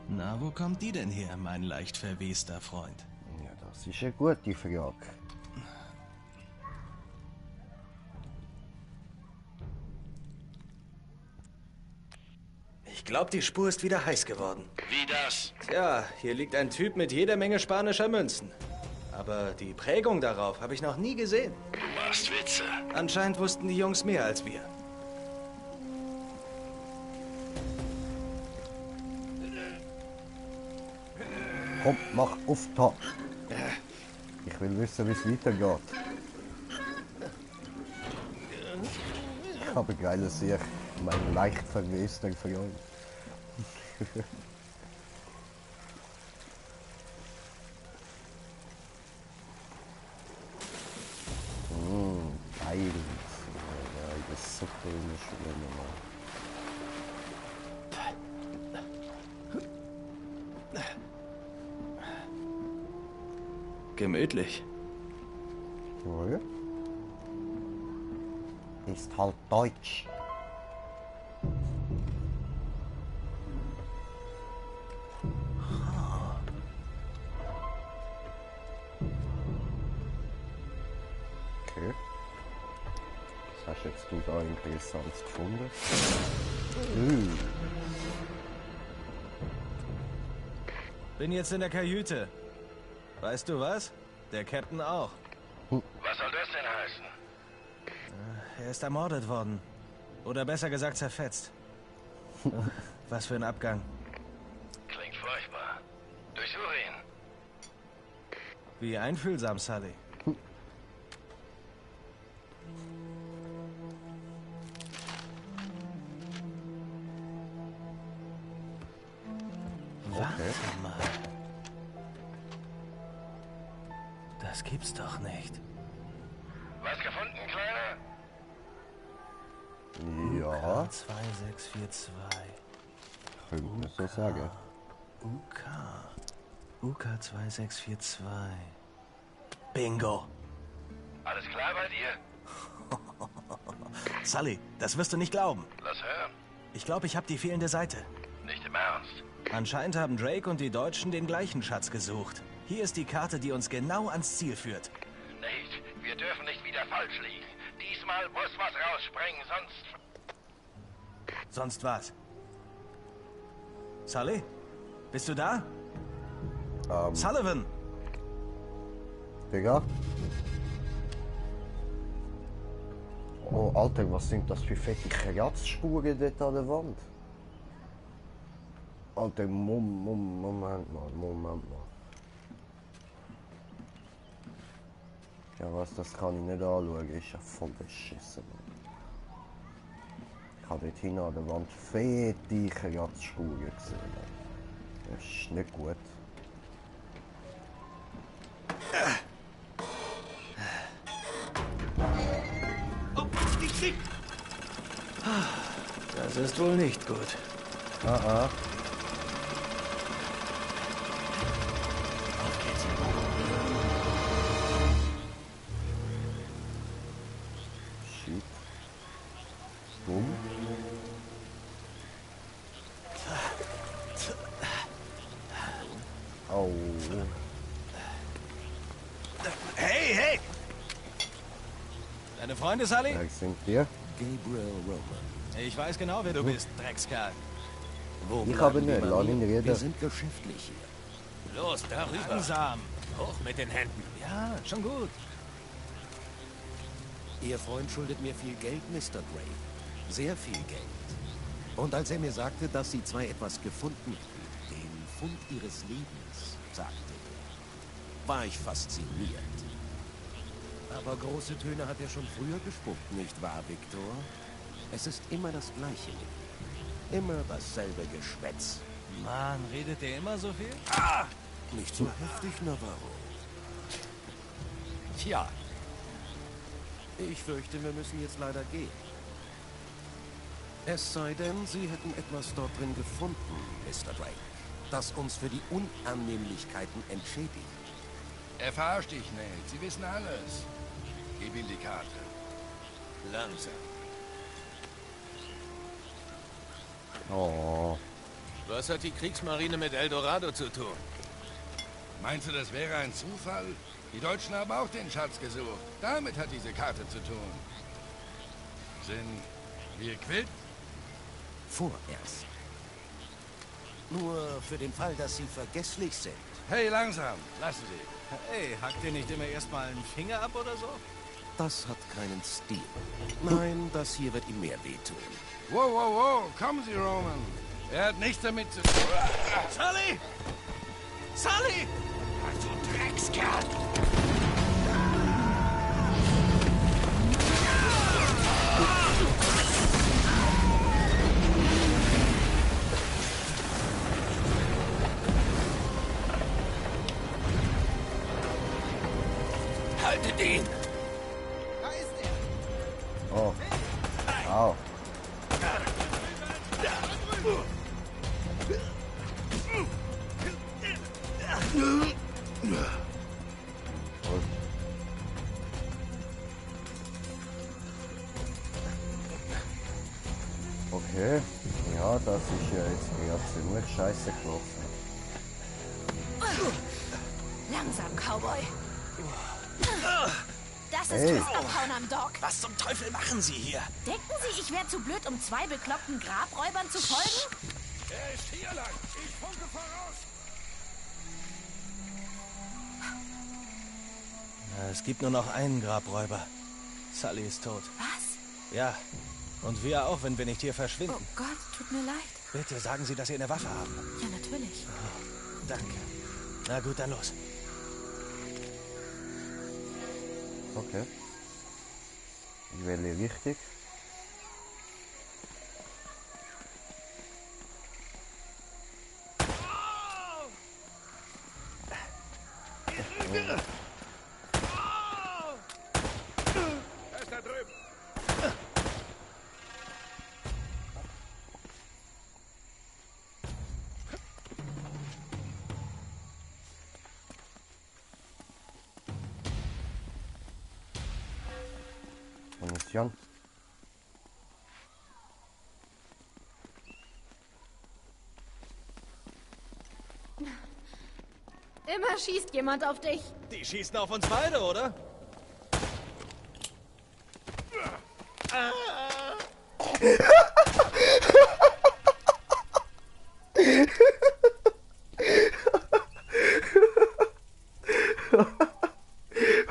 Na, wo kommt die denn her, mein leicht verwester Freund? Ja, das ist eine gute Frage. Ich glaube, die Spur ist wieder heiß geworden. Wie das? Tja, hier liegt ein Typ mit jeder Menge spanischer Münzen. Aber die Prägung darauf habe ich noch nie gesehen. Du machst Witze. Anscheinend wussten die Jungs mehr als wir. Komm, mach auf da. Ich will wissen, wie es weitergeht. Ich habe ein geiles Sicht. Mein leicht verwesener Freund. Geil. Ja, das ist so komisch. Gemütlich. Ja. Ist halt deutsch. Okay. Was hast jetzt du da Interessantes gefunden? Bin jetzt in der Kajüte. Weißt du was? Der Captain auch. Was soll das denn heißen? Er ist ermordet worden. Oder besser gesagt zerfetzt. Was für ein Abgang. Klingt furchtbar. Durchsuche ihn. Wie einfühlsam, Sully. Warte mal. Das gibt's doch nicht. Was gefunden, Kleiner? Ja, 2642. könnte man so sagen. UK 2642. Bingo. Alles klar bei dir? Sully, das wirst du nicht glauben. Lass hören. Ich glaube, ich habe die fehlende Seite. Nicht im Ernst. Anscheinend haben Drake und die Deutschen den gleichen Schatz gesucht. Hier ist die Karte, die uns genau ans Ziel führt. Nate, wir dürfen nicht wieder falsch liegen. Diesmal muss was rausspringen, sonst... Sonst was? Sully? Bist du da? Sullivan! Digga. Oh, Alter, was sind das für fette Kratzspuren dort an der Wand? Alter, Moment mal. Ja, was, das kann ich nicht anschauen, ist ja voll beschissen. Ich habe dort hinten an der Wand fette Kratzspuren gesehen. Das ist nicht gut. Das ist wohl nicht gut. Ah. Shit. Bumm. Au. Hey! Deine Freunde, Sully? Wer sind wir? Gabriel Roman. Ich weiß genau, wer du bist, Dreckskerl. Wo Ich bleiben habe die nicht, lass ihn Marine? reden. Wir sind geschäftlich hier. Los, darüber. Langsam. Hoch mit den Händen. Ja, schon gut. Ihr Freund schuldet mir viel Geld, Mr. Drake. Sehr viel Geld. Und als er mir sagte, dass Sie zwei etwas gefunden hätten, den Fund Ihres Lebens, sagte er, war ich fasziniert. Aber große Töne hat er schon früher gespuckt, nicht wahr, Victor? Es ist immer das Gleiche mit ihm. Immer dasselbe Geschwätz. Mann, redet der immer so viel? Nicht so heftig, Navarro. Tja. Ich fürchte, wir müssen jetzt leider gehen. Es sei denn, Sie hätten etwas dort drin gefunden, Mr. Drake, das uns für die Unannehmlichkeiten entschädigt. Er verarscht dich, Nate. Sie wissen alles. Gib ihm die Karte. Langsam. Oh. Was hat die Kriegsmarine mit Eldorado zu tun? Meinst du, das wäre ein Zufall? Die Deutschen haben auch den Schatz gesucht. Damit hat diese Karte zu tun. Sind wir quitt? Vorerst. Nur für den Fall, dass Sie vergesslich sind. Hey, langsam. Lassen Sie. Hey, hackt ihr nicht immer erstmal einen Finger ab oder so? Das hat keinen Stil. Nein, das hier wird ihm mehr wehtun. Wow. Kommen Sie, Roman. Er hat nichts damit zu tun. Sully! Sully! Haltet ihn! Oh. Au. Okay, ja, das ist ja jetzt eher ziemlich scheiße gelaufen. Langsam, Cowboy. Das ist Hey. Küstenabhauen am Dock. Was zum Teufel machen Sie hier? Denken Sie, ich wäre zu blöd, um 2 bekloppten Grabräubern zu folgen? Er ist hier lang! Ich funke voraus! Es gibt nur noch einen Grabräuber. Sully ist tot. Was? Ja. Und wir auch, wenn wir nicht hier verschwinden. Oh Gott, tut mir leid. Bitte sagen Sie, dass Sie eine Waffe haben. Ja, natürlich. Danke. Na gut, dann los. Okay. Welche wichtig? Er ist da drüben! Munition. Immer schießt jemand auf dich. Die schießen auf uns beide, oder?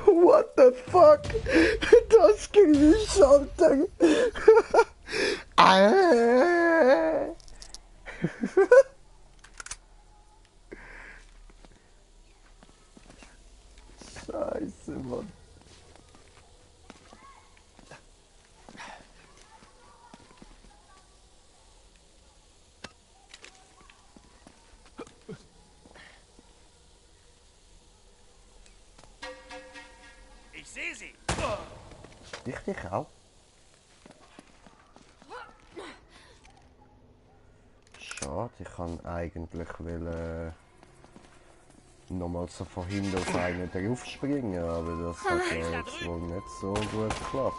What the fuck? Das Gewicht, Alter. Scheiße, Mann. Ich sehe sie! Richtig auch. Schade, ich kann eigentlich nochmal so von hinten auf einen drauf springen, aber das hat ja jetzt wohl nicht so gut geklappt.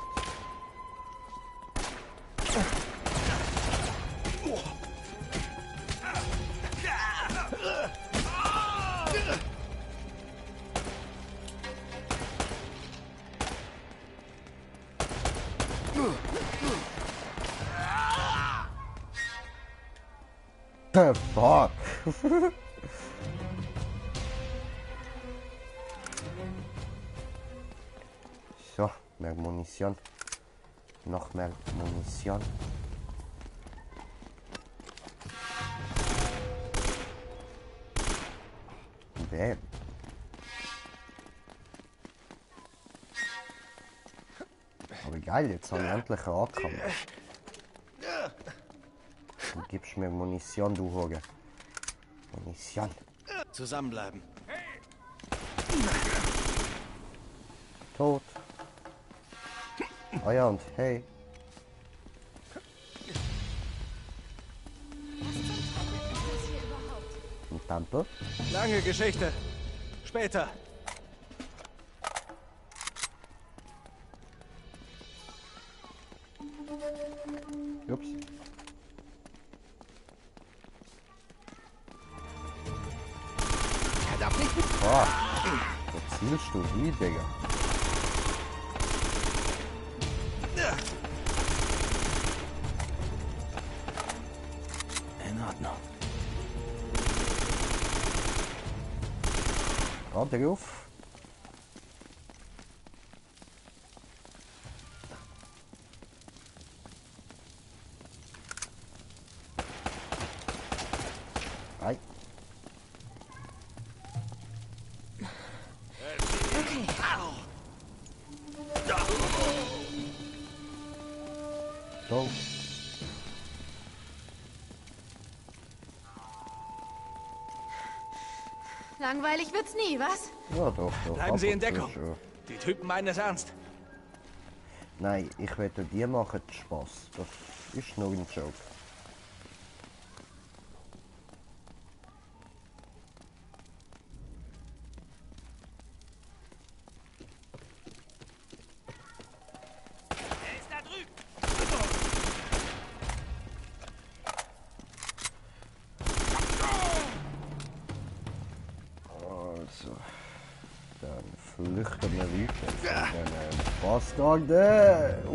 The fuck? So, mehr Munition. Noch mehr Munition. Bam. Aber geil, jetzt habe ich endlich einen Ankommen. Du gibst mir Munition, du Hoge. Munition. Zusammenbleiben. Tot. Oh ja, und hey. Ein Tempel? Lange Geschichte. Später. Ups. Er darf nicht mit. Oh. Wo zielst du wie, Digga? In Ordnung. Gerade drauf. Ei. Go. Langweilig wird's nie, was? Ja, doch. Bleiben Sie in Ab und zu Deckung. schon. Die Typen meinen es ernst. Nein, ich wette, die machen Spaß. Das ist nur ein Joke. Er ist da drüben. Also, dann flüchten wir weiter von den Bastarden.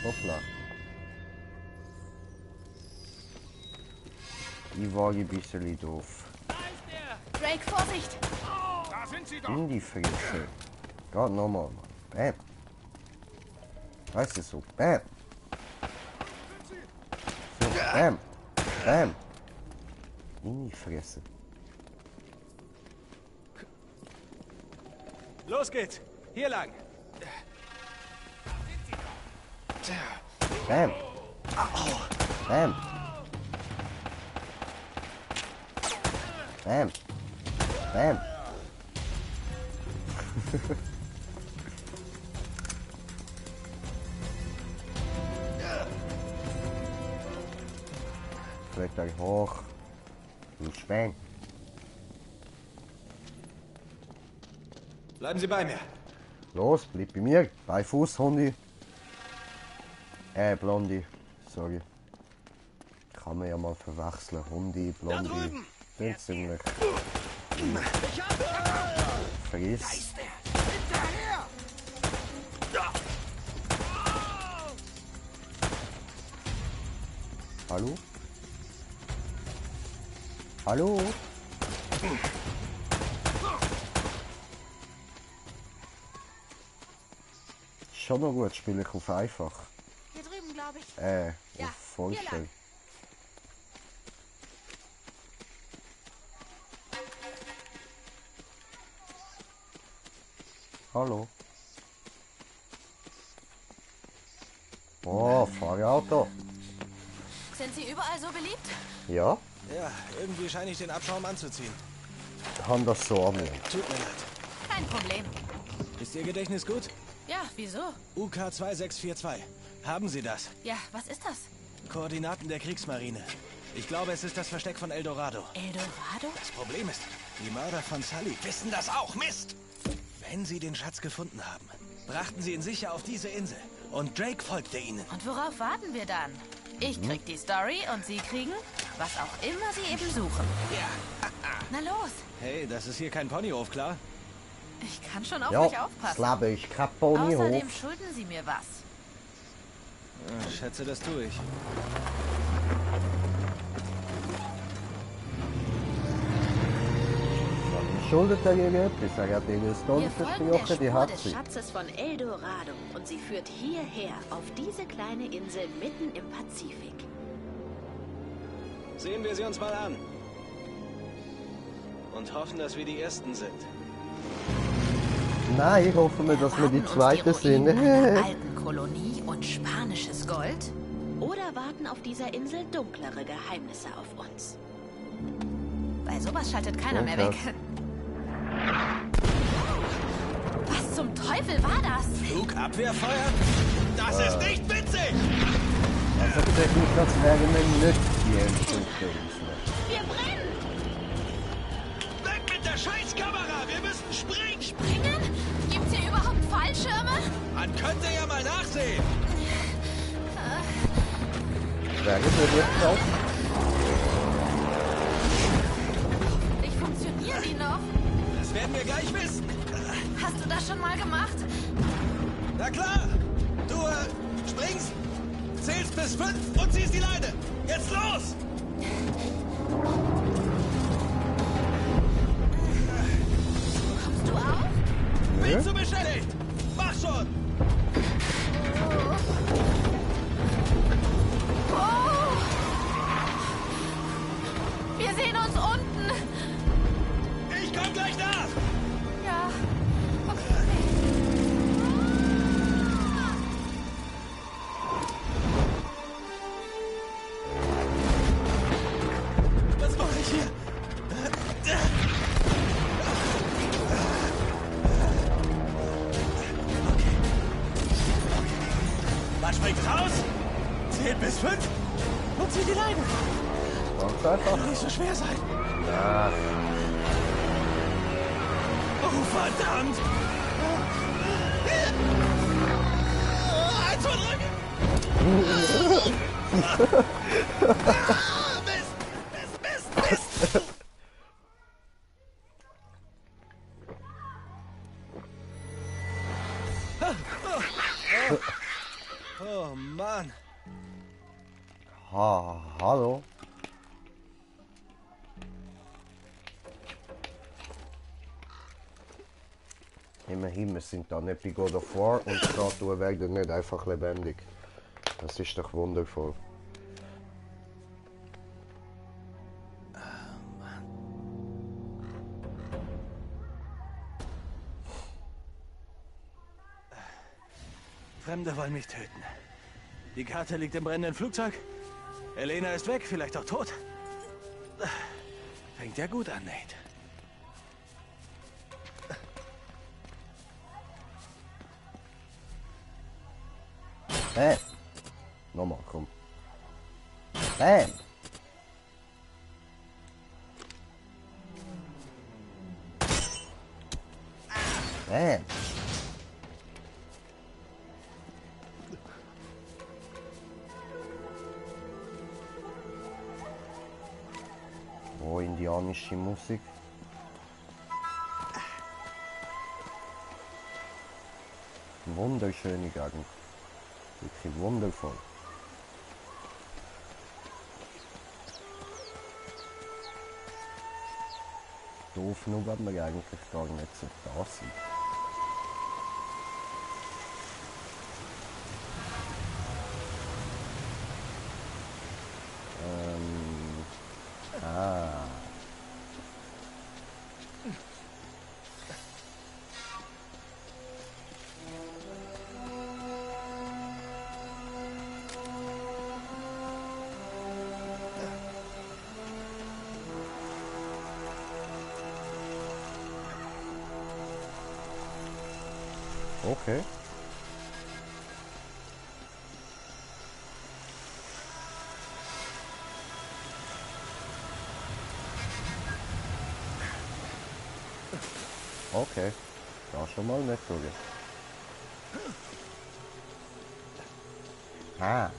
Hoppla. Die war ein bisschen doof. Da ist er. Drake, Vorsicht! Da sind sie doch. In die Fresse. Gerade nochmal, Mann. Bam. Weißt du so? Bam. So, bam. Bam. In die Fresse. Los geht's. Hier lang. Bam. Bam. Bam. Bam. Vielleicht gleich hoch. Du Schwein. Bleiben Sie bei mir. Los, bleib bei mir. Bei Fuß, Hundi. Blondie. Sorry. Kann man ja mal verwechseln. Hundi, Blondie. Sind ziemlich. Vergiss. Hallo? Hallo? Schon noch gut, spiele ich auf einfach. Hier drüben, glaube ich. Auf Vollständig. Hallo? Oh, Fahrauto. Sind Sie überall so beliebt? Ja, Ja, irgendwie scheine ich den Abschaum anzuziehen. haben das so am Leben. Tut mir leid. Kein Problem. Ist Ihr Gedächtnis gut? Ja, wieso? UK 2642. Haben Sie das? Ja, was ist das? Koordinaten der Kriegsmarine. Ich glaube, es ist das Versteck von Eldorado. Eldorado? Das Problem ist, die Mörder von Sully wissen das auch. Mist! Wenn sie den Schatz gefunden haben, brachten sie ihn sicher auf diese Insel. Und Drake folgte ihnen. Und worauf warten wir dann? Ich krieg die Story und Sie kriegen, was auch immer Sie eben suchen. Ja. Na los, Hey, das ist hier kein Ponyhof, klar? ich kann schon auf Ja, euch das aufpassen. Leben ist kein Außerdem Ponyhof. schulden Sie mir was. Schätze, das tue ich. Schuldet er ihr etwas? Er hat ihnen das Wir Gold folgen der versprochen, die Spur hat des sie. Schatzes von Eldorado und sie führt hierher, auf diese kleine Insel mitten im Pazifik. Sehen wir sie uns mal an. Und hoffen, dass wir die Ersten sind. Nein, hoffen wir, dass wir die Erwarten uns Zweite sind. Ruinen einer alten Kolonie und spanisches Gold? Oder warten auf dieser Insel dunklere Geheimnisse auf uns. Bei sowas schaltet keiner mehr weg. Was zum Teufel war das? Flugabwehrfeuer? Das ist nicht witzig! Also Technik, das wäre mir nicht die Endstufe. Wir brennen! Weg mit der Scheißkamera. Wir müssen springen. Springen? Gibt's hier überhaupt Fallschirme? Man könnte ja mal nachsehen. Wäre mir jetzt auch. Ich funktioniere die noch. Das werden wir gleich wissen. Hast du das schon mal gemacht? Na klar. Du springst, zählst bis 5 und ziehst die Leine. Jetzt los! Kommst du auch? Bist du beschädigt? Mach schon! Oh! Wir sehen uns unten. Ich komm gleich nach! Ja. Okay. ist 5. Und zieh die Leine. Ganz einfach. Kann doch nicht so schwer sein. Ja. Oh, verdammt. 1, 2, 3. Mist. Oh, Mann. Hallo? Immerhin, wir sind da nicht bei God of War und die Statuen werden nicht einfach lebendig. Das ist doch wundervoll. Fremde wollen mich töten. Die Karte liegt im brennenden Flugzeug. Elena ist weg, vielleicht auch tot. Fängt ja gut an, Nate. Bam! Nochmal, komm. Bam! Bam! Oh, indianische Musik. Wunderschöne Gegend. Wirklich wundervoll. Doof nur, dass wir eigentlich gar nicht so da sind. Okay. Okay. Da schon mal nicht so. Ah.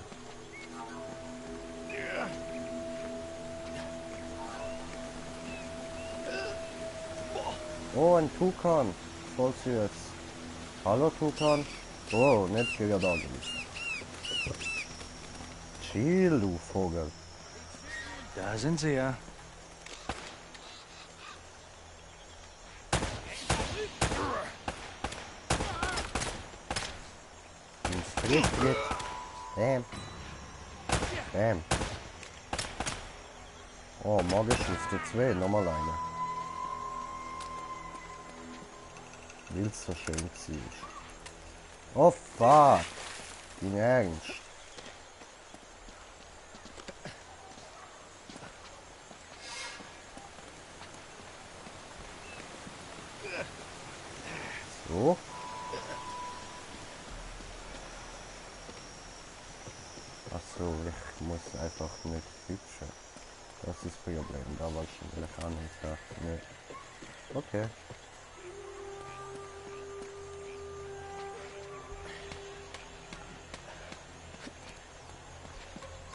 Oh, ein Tukan. Voll süß. Hallo Tukan. Oh, nicht wieder da gewesen. Chill, du Vogel. Da sind sie ja. Jetzt. Bam. Bam. Oh, Magenschüsse 2, nochmal eine. Weil es so schön war. Oh fuck! Dein Ernst? So. Achso, ich muss einfach nicht hübschen. Das ist das Problem. Da war ich vielleicht auch nicht da. Nee. Okay.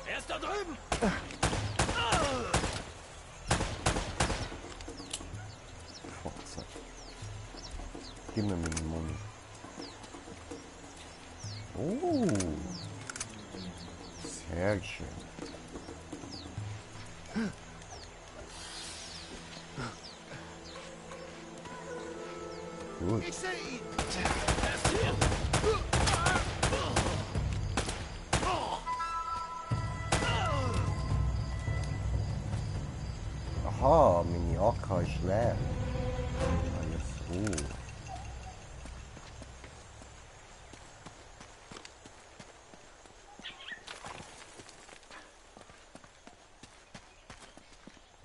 Er ist da drüben! Fotze. Gib mir meinen Mund. Oh. Sehr schön. Gut. Ich sehe ihn! Er ist hier! Aha, meine AK ist leer. Alles gut.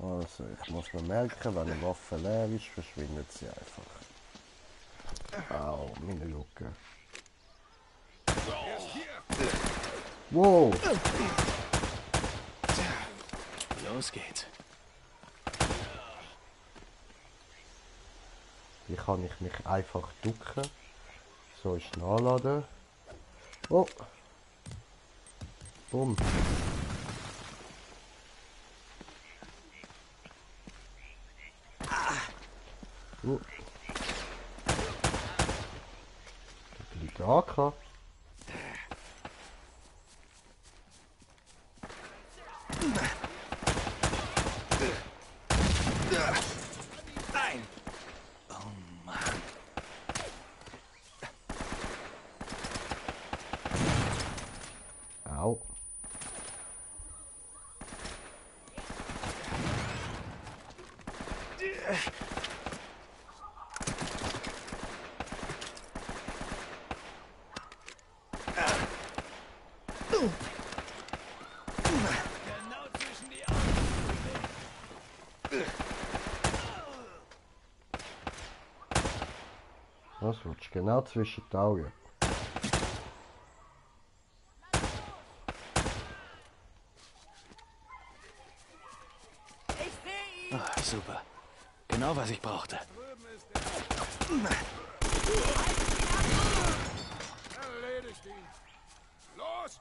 Also, ich muss mir merken, wenn eine Waffe leer ist, verschwindet sie einfach. Au, meine Lucke. Wow. Los geht's. Hier kann ich mich einfach ducken. So, ist nachladen. Oh. Bumm. Oh. Da liegt der AK. Nein! Oh Mann. Au. Genau zwischen die Augen. Das rutscht genau zwischen die Augen. Ah, super. Genau, was ich brauchte. Erledigt ihn. Los!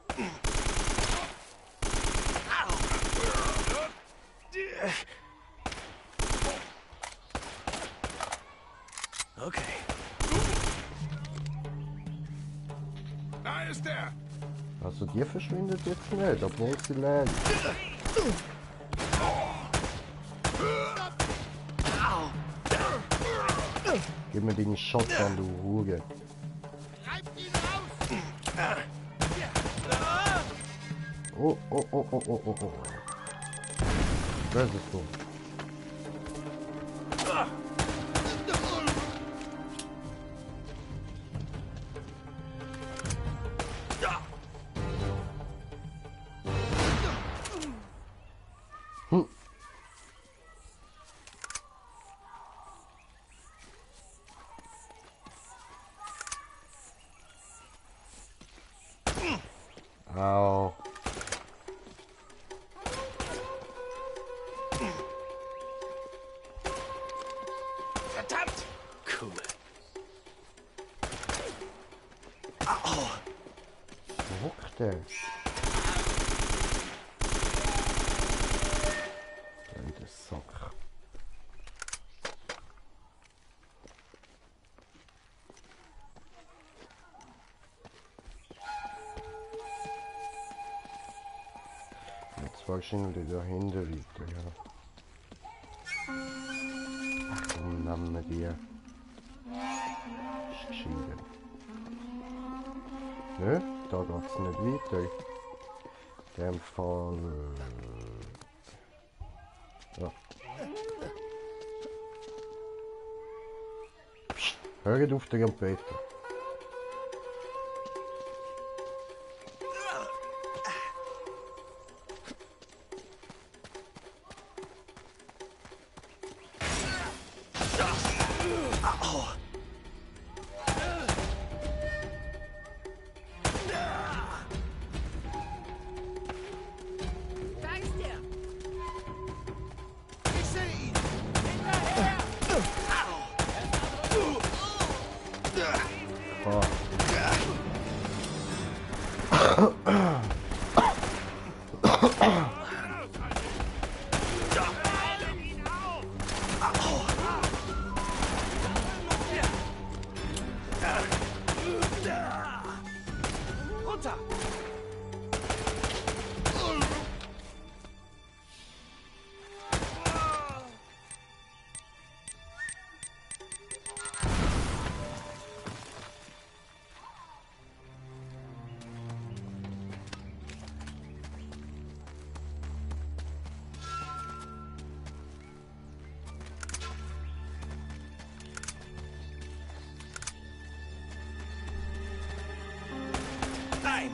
Okay. Da ist er! Also die verschwindet jetzt nicht, obwohl sie lebt. Gib mir deine Shotgun, du Hure. Reibt ihn raus! Oh, oh, oh, oh, oh, oh, oh. Das ist dumm. Hm. Au. Verdammt! Cool. Wo hockt der? Blöde Sack. Jetzt wahrscheinlich dahinter weiter, ja. Ach komm, nehmen wir die. Ist gescheiter. Nö, da geht's nicht weiter. In dem Fall... Ja. Psst, hört auf, den Peter. Ich sehe ihn! Ah. Runter! Nein!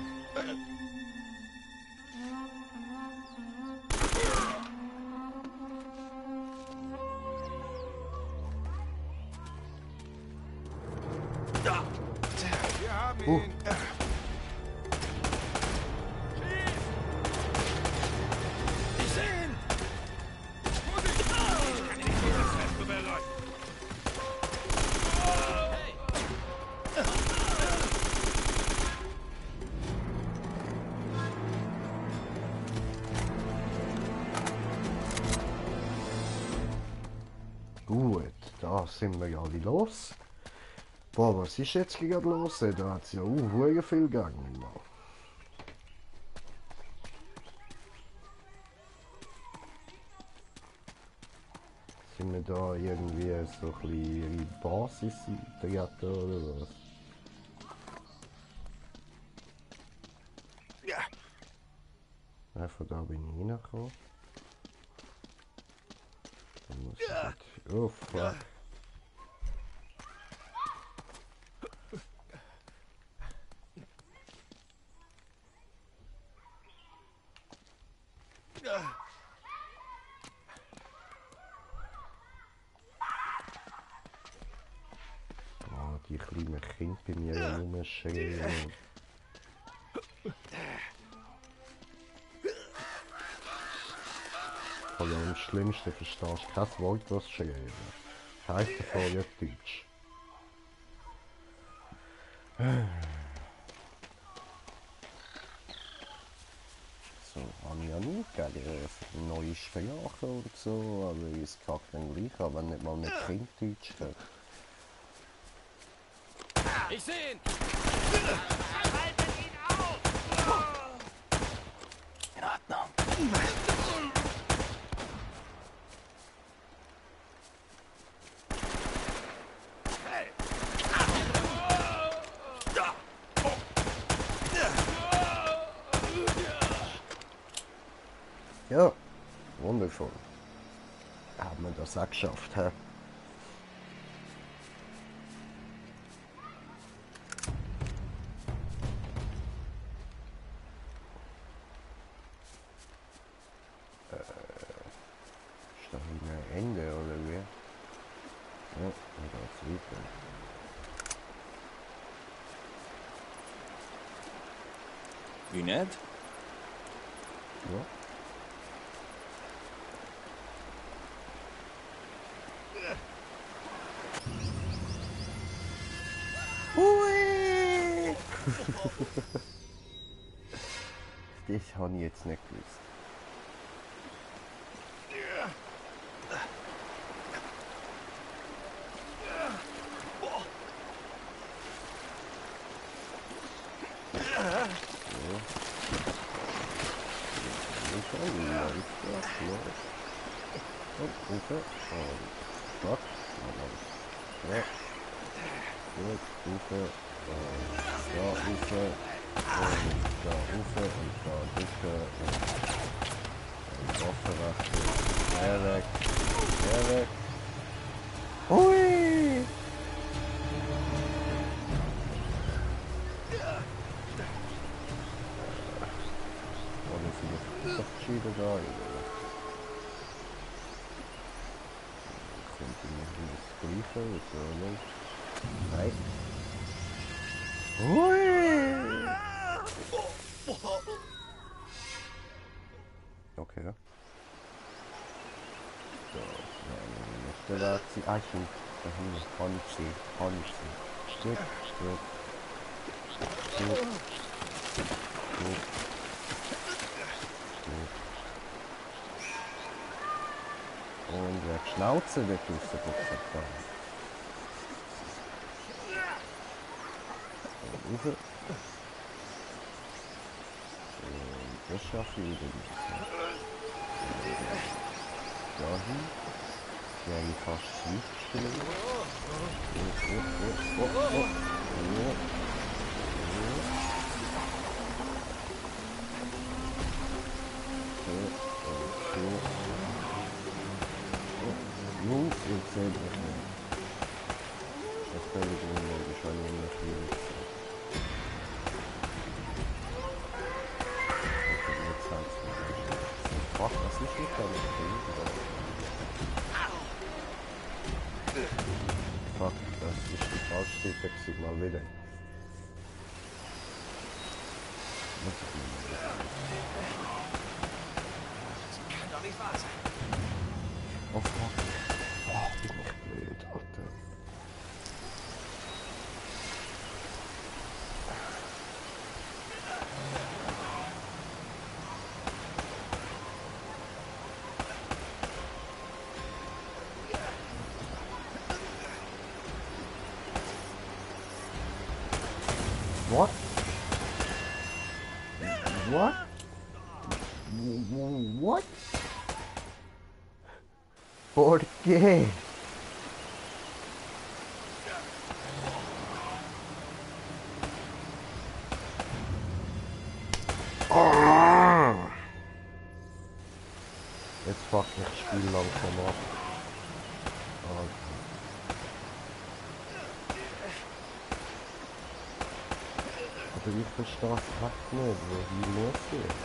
Wir haben ihn! Gut, da sind wir ja alle los. Boah, was ist jetzt gerade los? Da hat es ja sehr viel gegangen. Sind wir da irgendwie so ein bisschen in die Basis eintreten oder was? Ja. Ja, von da bin ich reingekommen. Dann muss ich halt... Oh fuck. Oh, die kleinen Kinder bei mir rumschreien. Und am schlimmsten verstehst du kein Wort, was sie schreiben. Heisst davon ja Deutsch. So, habe ich ja nicht gegen neue Sprache und so, aber es kackt dann gleich, aber nicht mal mit Kind Deutsch können. Ich sehe ihn! In Ordnung. Ja, wundervoll. Haben wir das auch geschafft, hä? Ist da ein Ende oder wie? Ja, und geht's weiter. Wie nett? Ja. Hui! Das habe ich jetzt nicht gewusst. Hui! Oder vielleicht Unterschiede da, oder? Kommt irgendwie das Gleiche, so nicht? Nein. Hui! Okay. So, nächste Reaktion. Ah, ich bin da hinten. Kann ich sehen. Stück. Und die Schnauze wird rausgeguckt. Und rauf. Und das schaffe ich wieder nicht. Dahin. Ja, hier fast Schweifstelle. Jungs, ihr zählt nicht mehr. Das kann ich mir wahrscheinlich nicht viel sagen. Jetzt halt fuck, was ist mit deinem Fuck, das ist die falsche Taxi mal wieder. Das kann doch nicht wahr sein. Oh fuck. Oh, bin ich blöd, Alter. What? What? What? ¿Por qué? Jetzt fuckt mich das Spiel langsam ab. Alter. Aber ich verstehe es echt nicht, wie losgeht.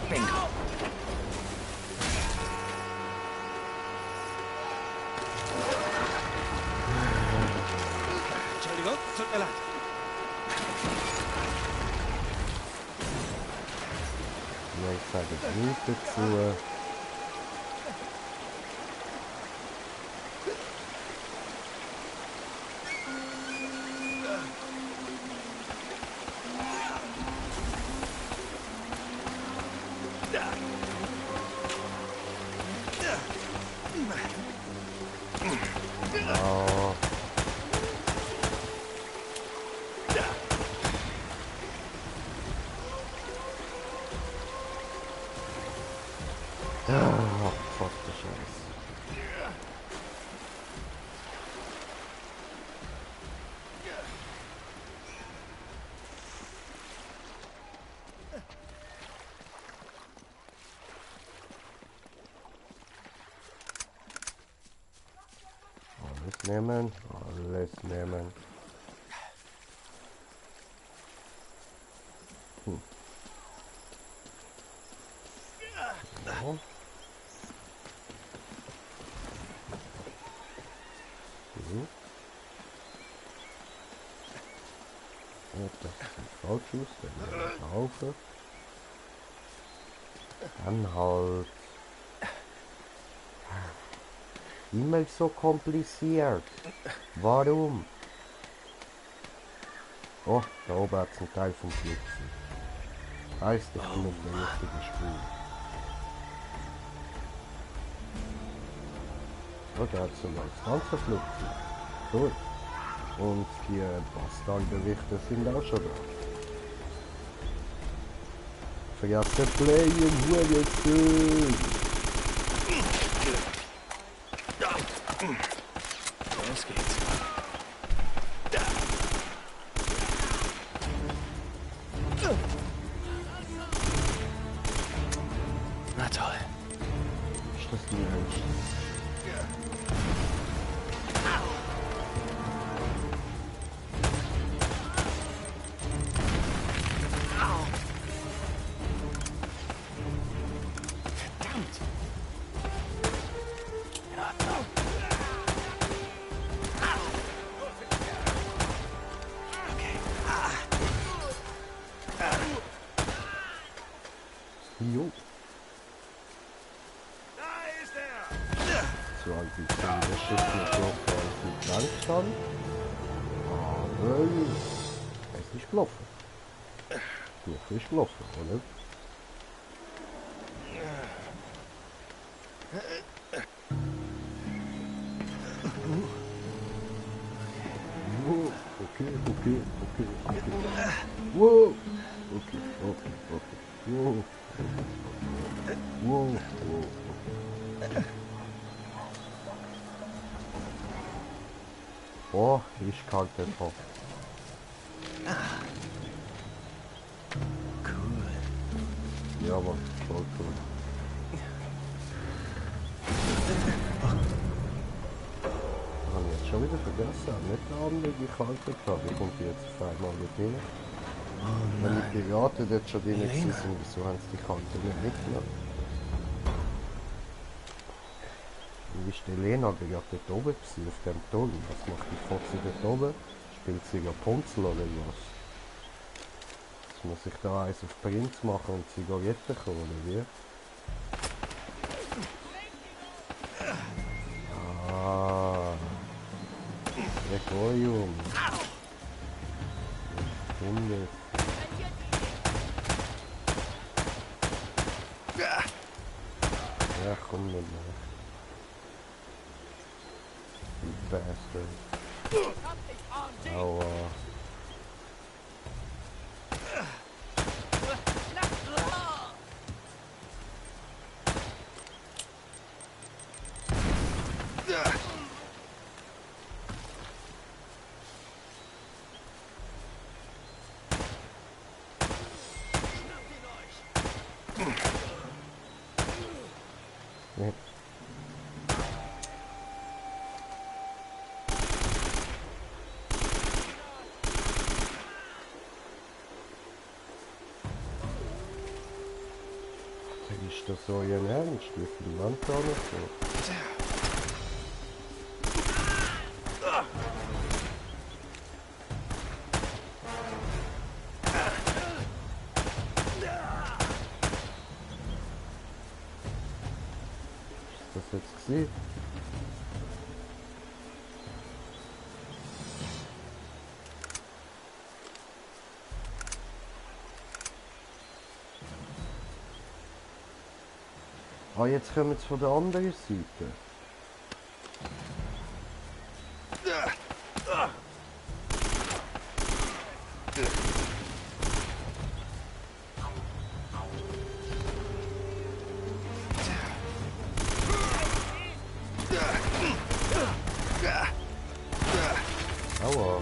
Bingo. Entschuldigung, tut mir leid. Ja, ich sage nichts dazu. Oh. Oh, fuck the Scheiße. Alles nehmen, alles nehmen. So. Das ist falsch, dann kaufe. Dann halt. Immer so kompliziert. Warum? Oh, da oben hat es einen Teil vom Flugzeug. Heißt, ich bin auf der richtigen Spur. So, da hat es sogar das ganze Flugzeug. Gut. Und die Bastardberichte sind auch schon da. Vergesst Play und Hurensohn! Los geht's. Na toll. Ist das die Ernst? Verdammt. In Ordnung. Okay. Jo. Da ist er! So ein bisschen das Schiff mit so lang stand. Aber es ist nicht gelaufen. Doch ist gelaufen, oder? Wow, okay. Wow, okay. Wow. Oh, ich kann das auch. Cool. Ja, Mann, voll cool. Ich habe jetzt schon wieder vergessen, nicht der andere gekaltet habe. Wie kommt die jetzt auf einmal mit rein? Wenn die Piraten dort schon drin sind, wieso haben sie die Kante nicht mitgenommen? Wie ist die Lena gerade dort oben gewesen, auf dem Turm? Was macht die Fotze dort oben? Spielt sie Rapunzel oder was? Jetzt muss ich da eins auf Prinz machen und Zigaretten kommen, oder wie? Ah. Aquarium. Hunde. Ja, komm nicht mehr. You bastard. Aua. Nee. Ist das so ein Ernst? Wie viel Land da noch so? Ist das jetzt gesehen? Ah, jetzt kommen wir von der anderen Seite. Aua.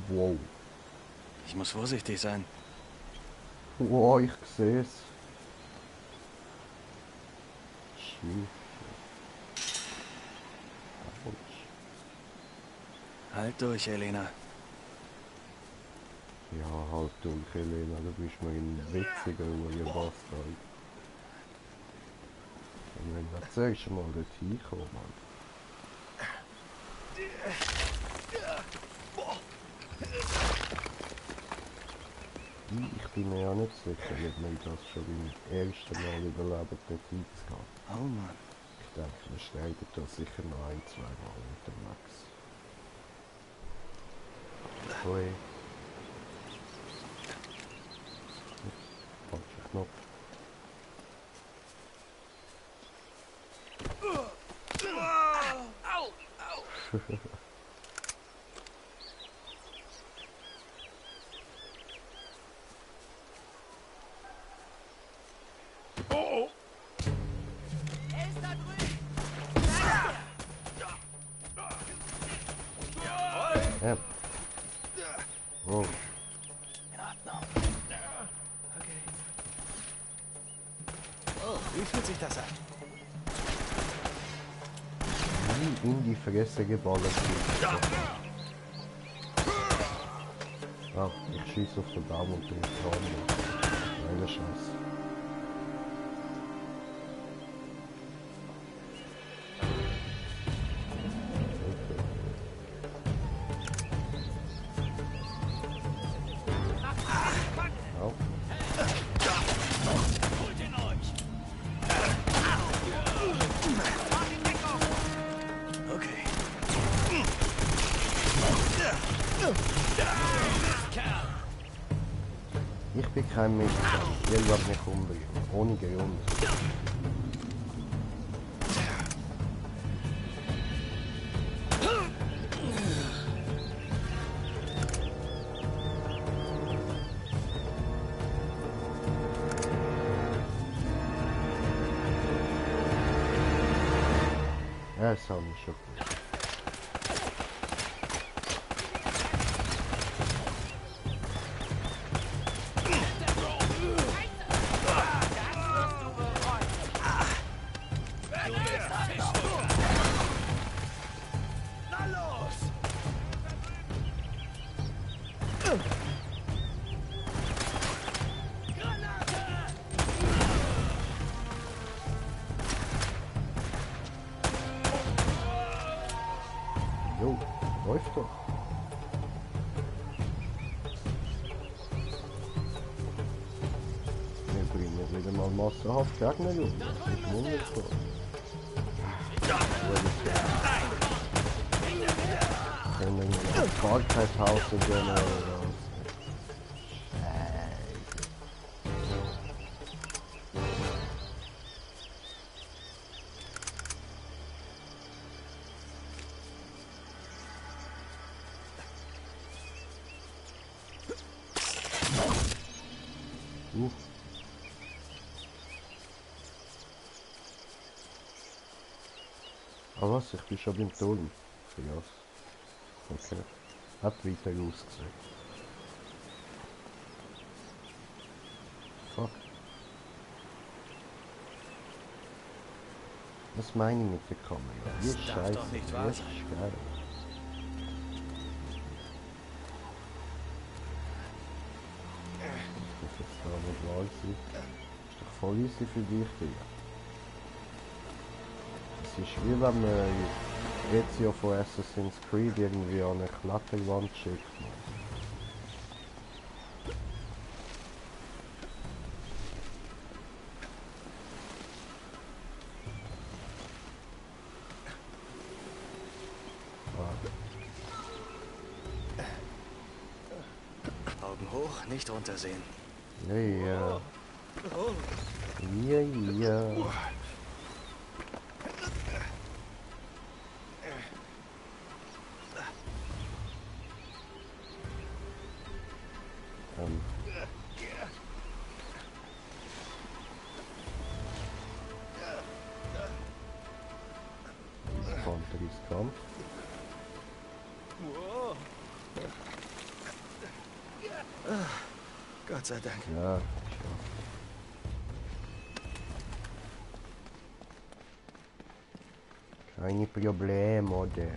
Wow. Ich muss vorsichtig sein. Wow, ich sehe es. Schwierig. Halt durch, Elena. Ja, halt durch, Elena, du bist mir ein witziger Bastard. Und wenn du zuerst mal dorthin kommst, Mann. Ich bin mir ja nicht sicher, ob mir das schon beim ersten Mal überlebt, dort hinzugehen. Oh Mann. Ich denke, wir steigen da sicher noch ein, zwei Mal unterwegs. Ui. Falscher Knopf. Au! Au! Oh, Er ist da drüben! Ja. Oh. In Ordnung. Okay. Oh, wie fühlt sich das an? Wie in die Fresse geballert wird. Ah, ich schieße auf den Baum und den Traum. Meine Chance. Au. Holt ihn euch! Okay. Kerl! Ich bin kein Mensch. Ihr wird mich umbringen. Ohne Grund. Ja, das haben wir schon. Na los! Granate! mal massenhaft Gegner jung. Das ist wundervoll. Können wir gar keine Pause gehen oder was? Ah was, ich bin schon beim Turm. Ja. Okay. Hat weiter ausgesehen. Fuck. Was meine ich mit der Kamera? Die ist scheiße. Doch nicht wahr sein. Ist geil. Das muss jetzt da nicht wahr sein. Ist doch voll easy für dich, Digga. Es ist wie wenn man Ezio von Assassin's Creed irgendwie an eine Kletterwand schickt. Augen hoch, nicht runtersehen. Ja, ja. Ja, ja. Kampf. Wow. Gott sei Dank. Ja, keine Probleme, oder?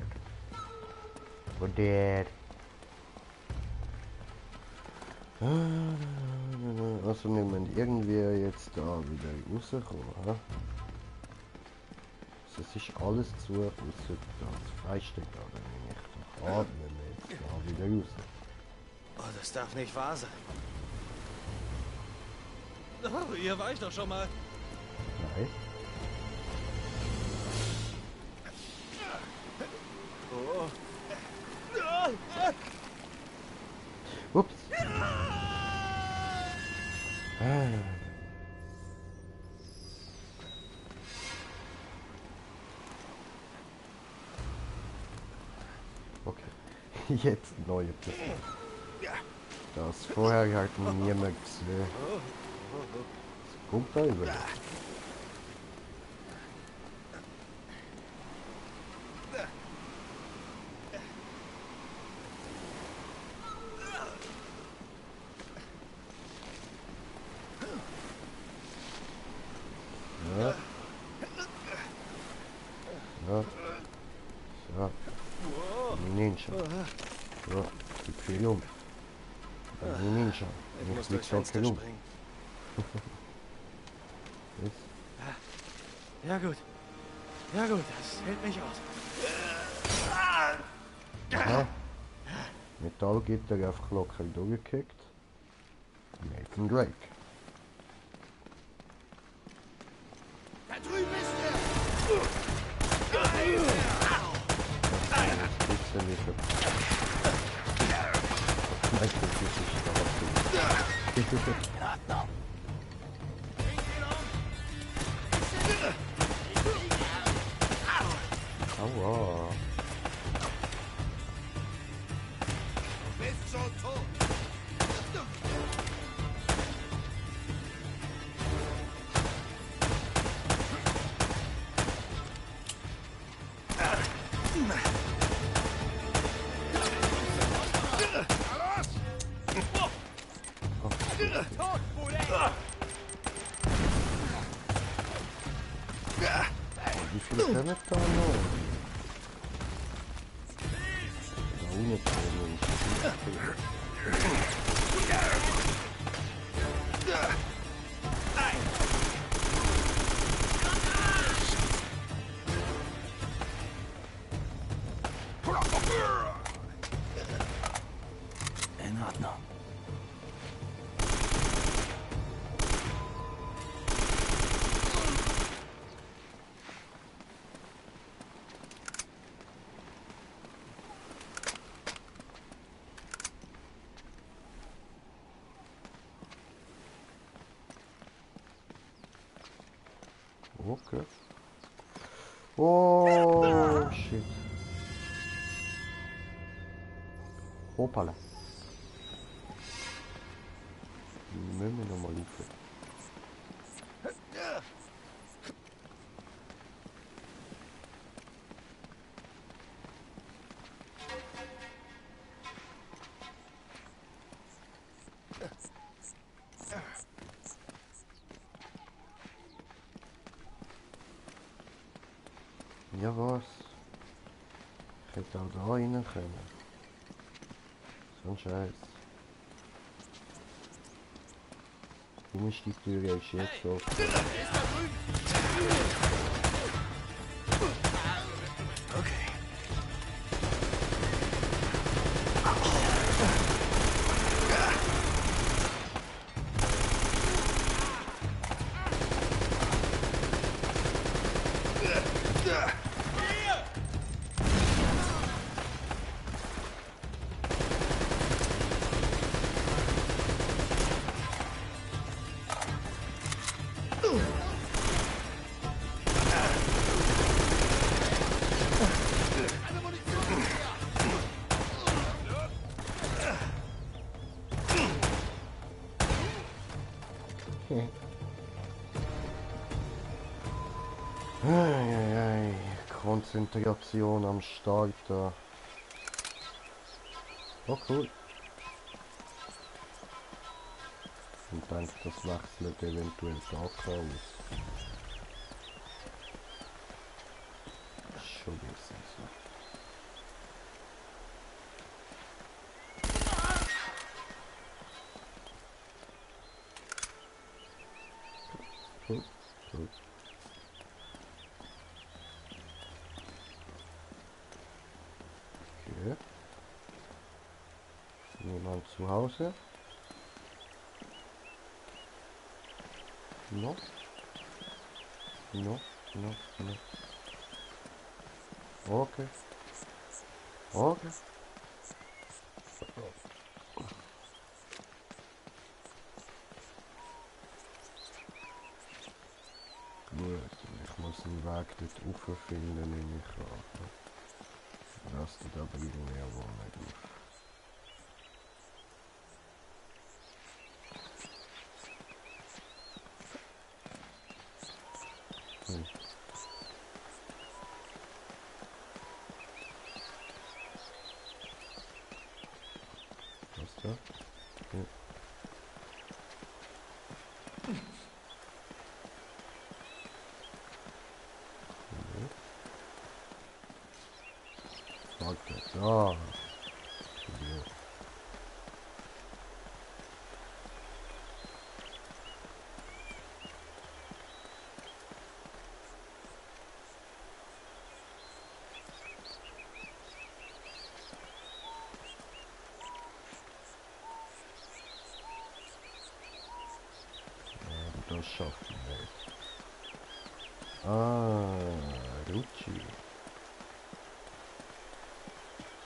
Also wir müssen irgendwie jetzt da wieder rauskommen. He? Also es ist alles zu, außer das Freistück, aber wenn ich doch atme, jetzt da wieder raus. Oh, das darf nicht wahr sein. Oh, hier war ich doch schon mal. Nein. Oh. Ups. Okay. Jetzt neue Person. Das vorher hat niemand gesehen. Was kommt da über? Ja. Ja. So. Ninja. So. Gibt viel um. Ninja. Ich muss durchs so Fenster viel um. springen. Ist Ja gut. Ja gut, das hält mich aus. Aha. Metallgitter einfach locker durchgekickt. Nathan Drake. Da drüben ist er! Aua. Bist schon tot! Wie viele können da noch? Da unten drin. In Ordnung. Okay. Oh, shit. Hoppala. Müssen wir nochmal liefern. Ja was? Ich hätte auch da rein können. So ein Scheiß. Warum ist die Tür jetzt offen? Okay. Eieiei, Konzentration am Start da. Oh cool. Und dann das wechselt eventuell da aus. Schon besser so. Cool, cool. Okay. Niemand zu Hause? No. No, no, no. Okay. Okay. Gut, ich muss einen Weg dort rauf finden, nehme ich an. Rastet aber irgendwie wohl nicht auf. Was da? Ja. Okay. Da. Ja. Das schafft man nicht. Ah, Rutschi.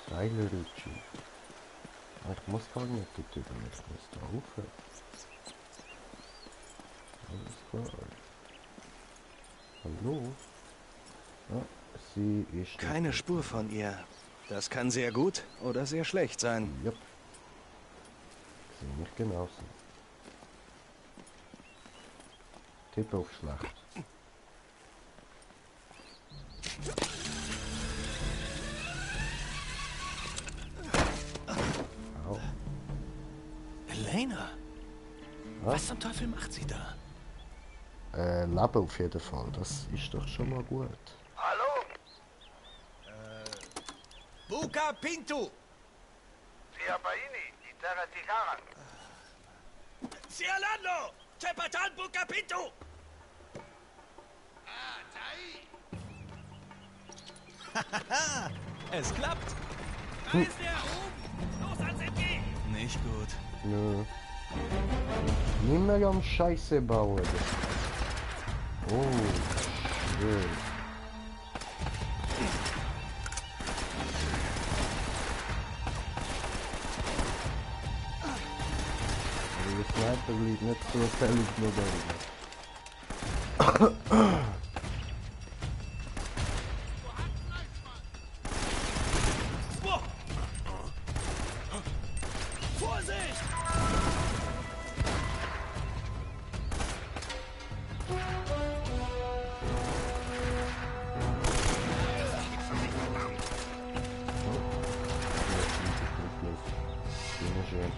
Seilrutschi. Ich muss gar nicht dort drüber, ich muss da rauf. Alles klar. Hallo? Ah, sie ist... Keine Spur von ihr. Das kann sehr gut oder sehr schlecht sein. Yep. Sehe ich genauso. Tipp auf schlecht. Au. Elena? Was zum Teufel macht sie da? Leben auf jeden Fall, das ist doch schon mal gut. Hallo? Buca Pinto! Siapaini, di terra Ticaran. Cialano! C'è Patan Buca Pinto! Ah, Haha, es klappt. da ist er oben! Los ans Entgehen! Nicht gut. Nö. Nicht mehr am Scheiße bauen. Oh, schön. Aber der Sniper bleibt nicht zufällig nur da. nicht! Schön.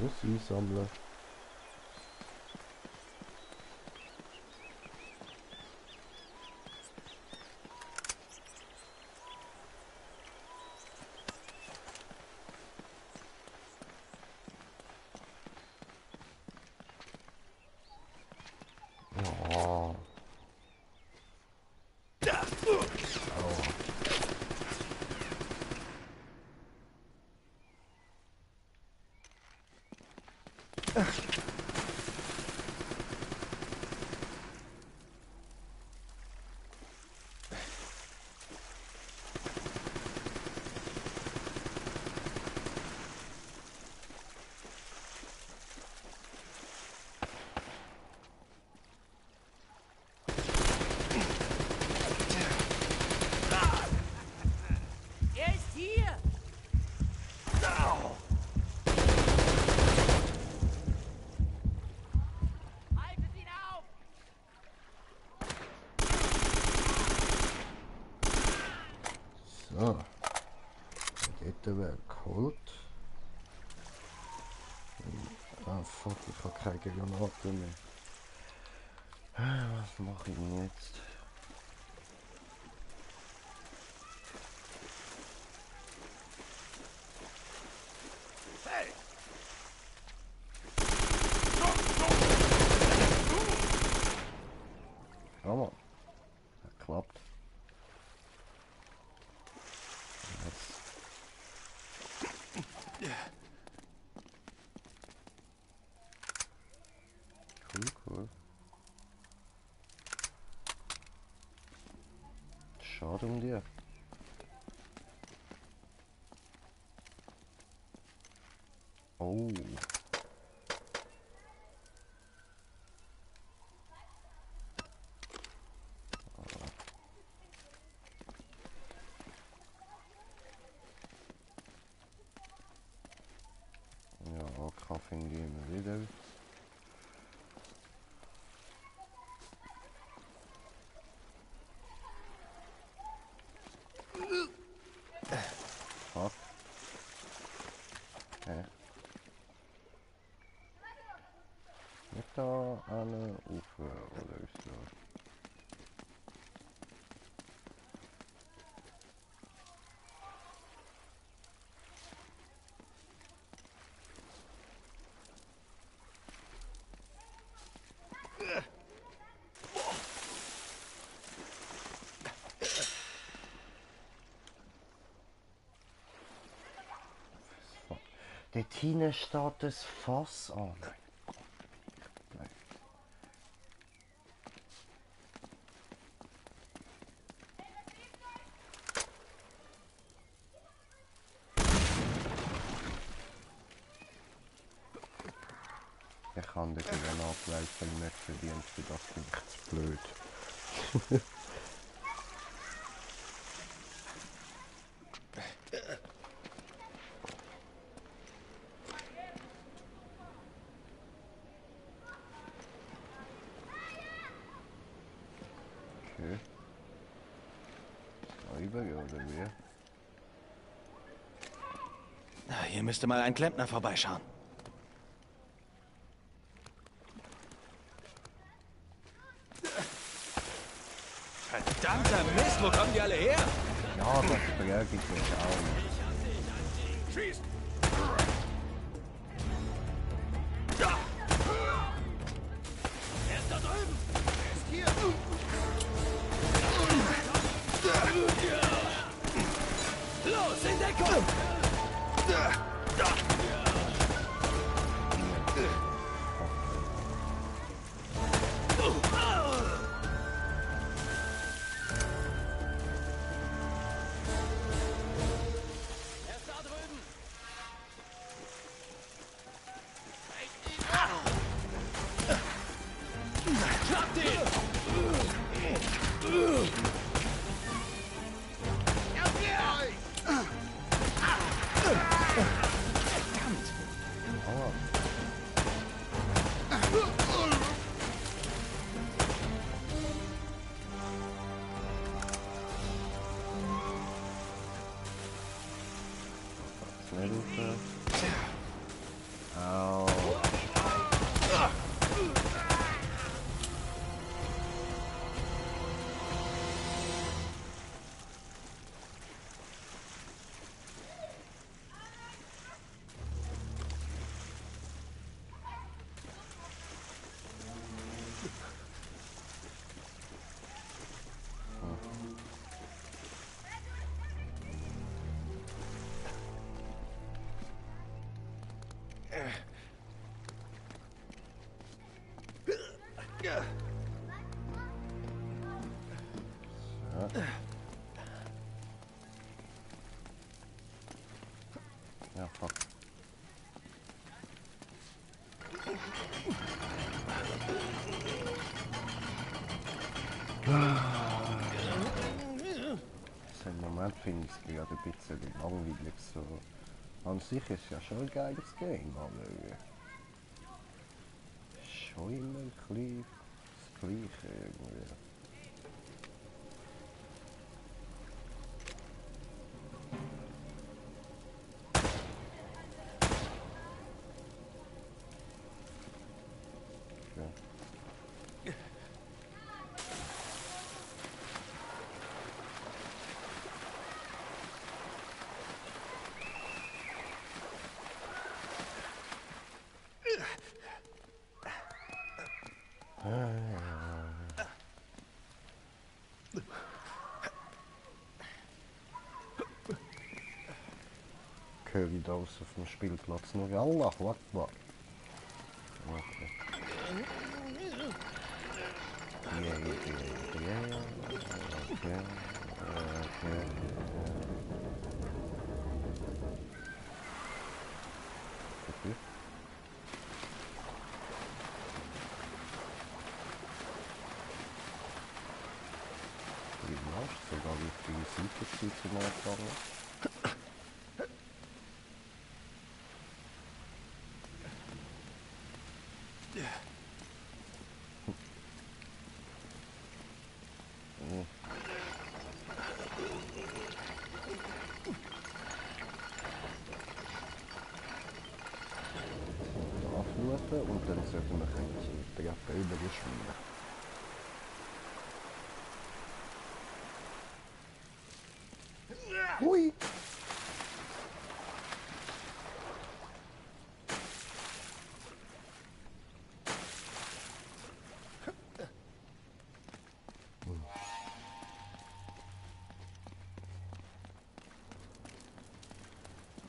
Das einsammeln. Ja. Er ist hier! Haltet ihn auf! So. Dort wäre geholt. Ah fuck, ich habe keine Granaten mehr. Was mache ich denn jetzt? Hey! Ja, Mann. Klappt. Cool. Schade um dir. Oh. Ja, Kaffee gehen wir wieder. Fuck. Nicht da eine Ufer oder so. Der Tine steht das Fass an. Nein. Ich habe den Granatweifen nicht verdient, für das bin ich zu blöd. bleiben, oder wie? Hier müsste mal ein Klempner vorbeischauen. Verdammter Mist, wo kommen die alle her? Ja, das frage ich mich auch. Schießt! Er ist da drüben! Er ist hier! Los, in Deckung! Er ist da drüben! Klappt ihn! Aua. Schnell runter. Au. Ja, fuck. Also im Moment finde ich es gerade ein bisschen langweilig. So. An sich ist es ja schon ein geiles Game, aber schon immer ein bisschen das Gleiche irgendwie. Höre ich da auf dem Spielplatz noch Allah Akbar. Okay. Okay. Du hast sogar wie viele Seiten zum Anfangen. Und dann sollten wir die Treppe überschwimmen. Hui!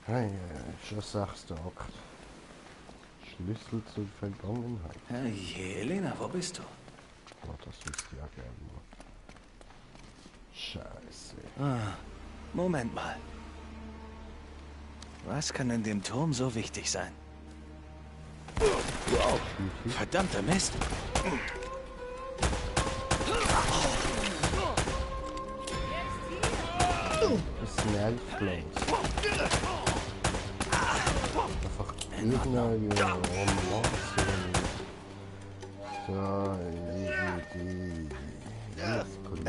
Hey, schon 6. Akt. Schlüssel zur Vergangenheit. Hey, Elena, wo bist du? Oh, das wüsste ich ja gerne mal. Scheiße. Ah, Moment mal. Was kann in dem Turm so wichtig sein? Verdammter Mist! Das nervlos. Einfach irgendeine Romanze. So, die. Alles cool.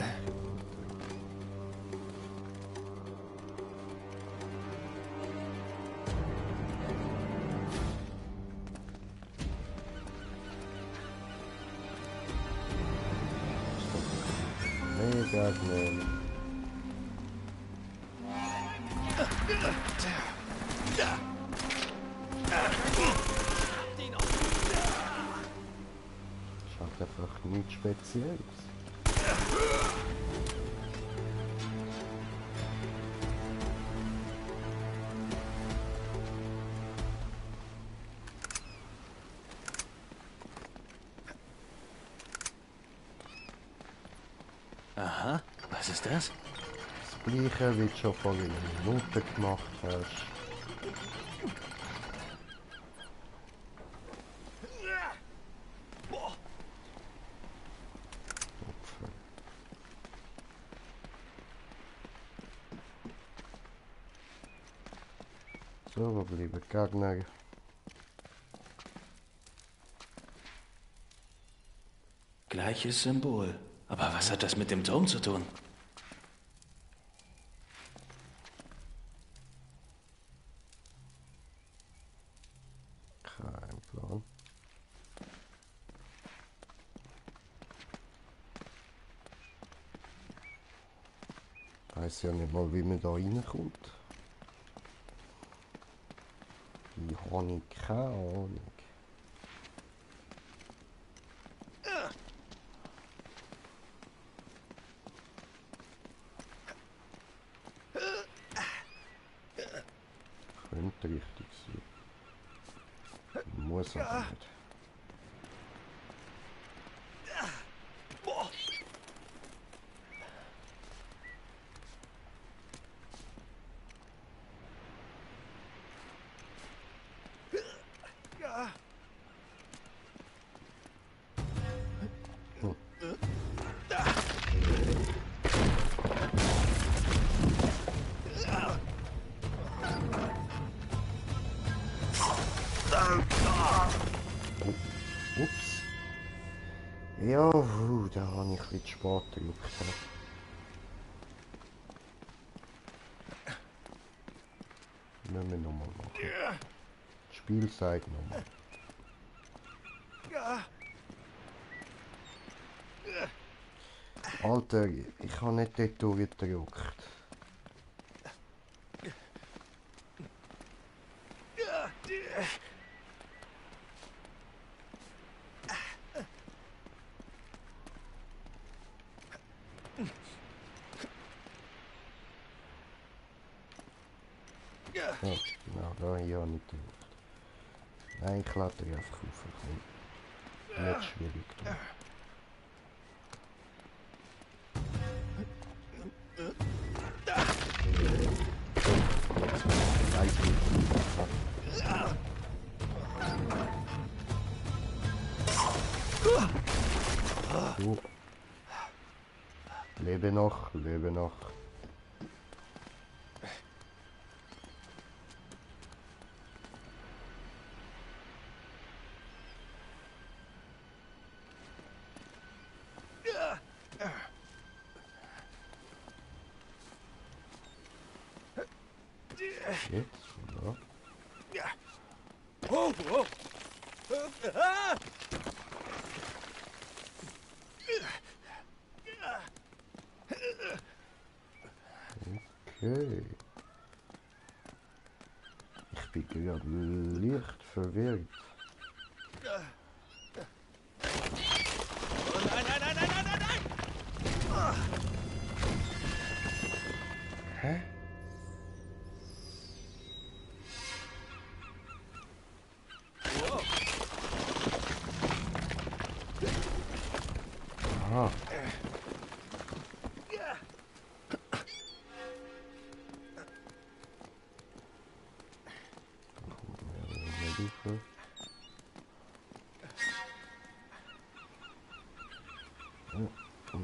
Mega schnell. Schaut einfach nichts Spezielles. Aha, was ist das? Das gleiche, wie du schon vor einer Minute gemacht hast. So, wo bleiben die Gegner? Gleiches Symbol. Aber was hat das mit dem Turm zu tun? Kein Plan. Ich weiß ja nicht mal, wie man da reinkommt. Die habe ich keine Ahnung. Könnte richtig sein. Muss aber nicht. Ups. Ja, da habe ich ein bisschen spät gedrückt. Müssen wir nochmal machen. Das Spiel sagt nochmal. Alter, ich habe nicht dort durchgedrückt. Ja, genau, da habe ich ja nicht gemacht. Nein, ich lade dich einfach auf. Nicht schwierig. Dran. Jetzt weiß ich so. Lebe noch, lebe noch. Jetzt, ja. Oh, oh. Okay. Ich bin gerade leicht verwirrt. Oh nein, nein, nein, nein, nein, nein, nein! Hä? Aha.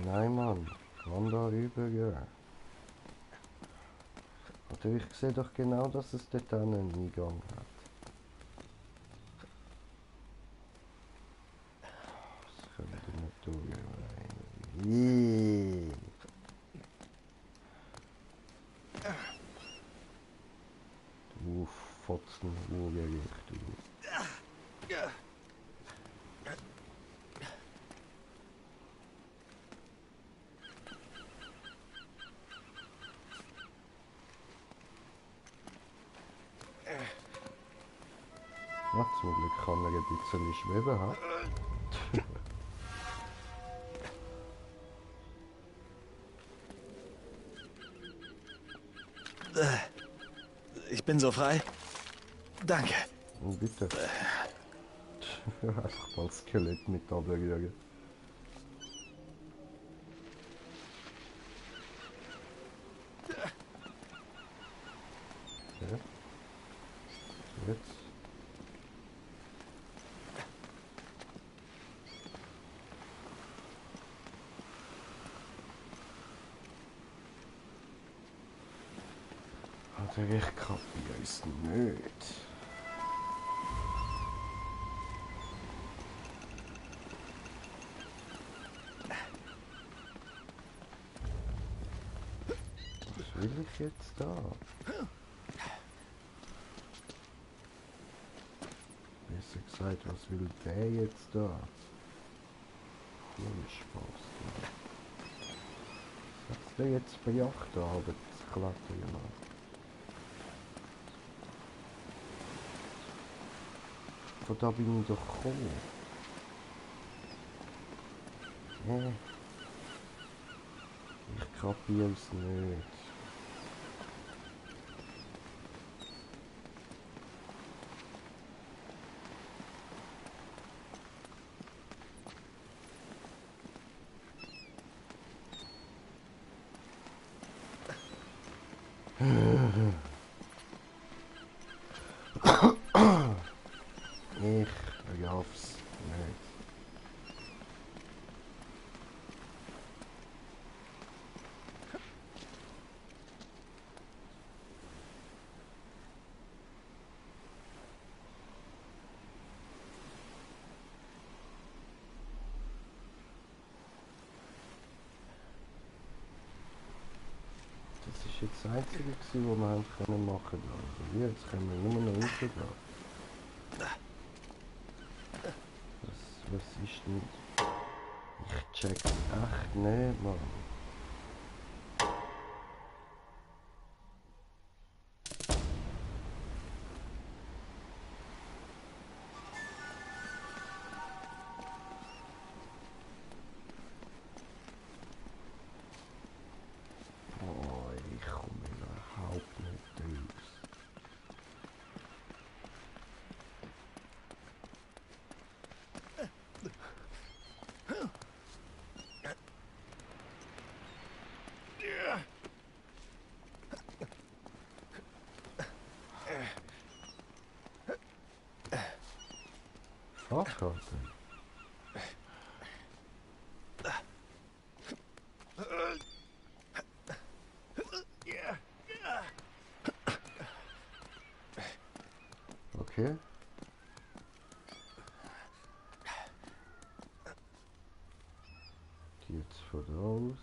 Nein, Mann. Kann da rübergehen. Oder ich sehe doch genau, dass es dort einen Eingang hat. Das können wir nicht durchgehen. Du Fotzen, Urgericht, du. Zum Glück kann er ein bisschen schweben, ha? Ich bin so frei. Danke. Bitte. Einfach mal das Skelett mit runterrühren. Ja. Jetzt. Also ich kapiere es nicht. Was will ich jetzt da? Besser gesagt, was will der jetzt da? Viel Spaß. Was der jetzt bei Yachtarbeit klettern macht. Von da bin ich doch gekommen. Ich kapiere es nicht. Ich raff's nicht. Das ist jetzt das Einzige, was wir machen können. Also jetzt können wir nur noch rausgehen. Was ist denn? Ich check's echt nicht, Mann. Oh, ich komme überhaupt nicht raus. Fahrkarte. Okay. Die jetzt voraus.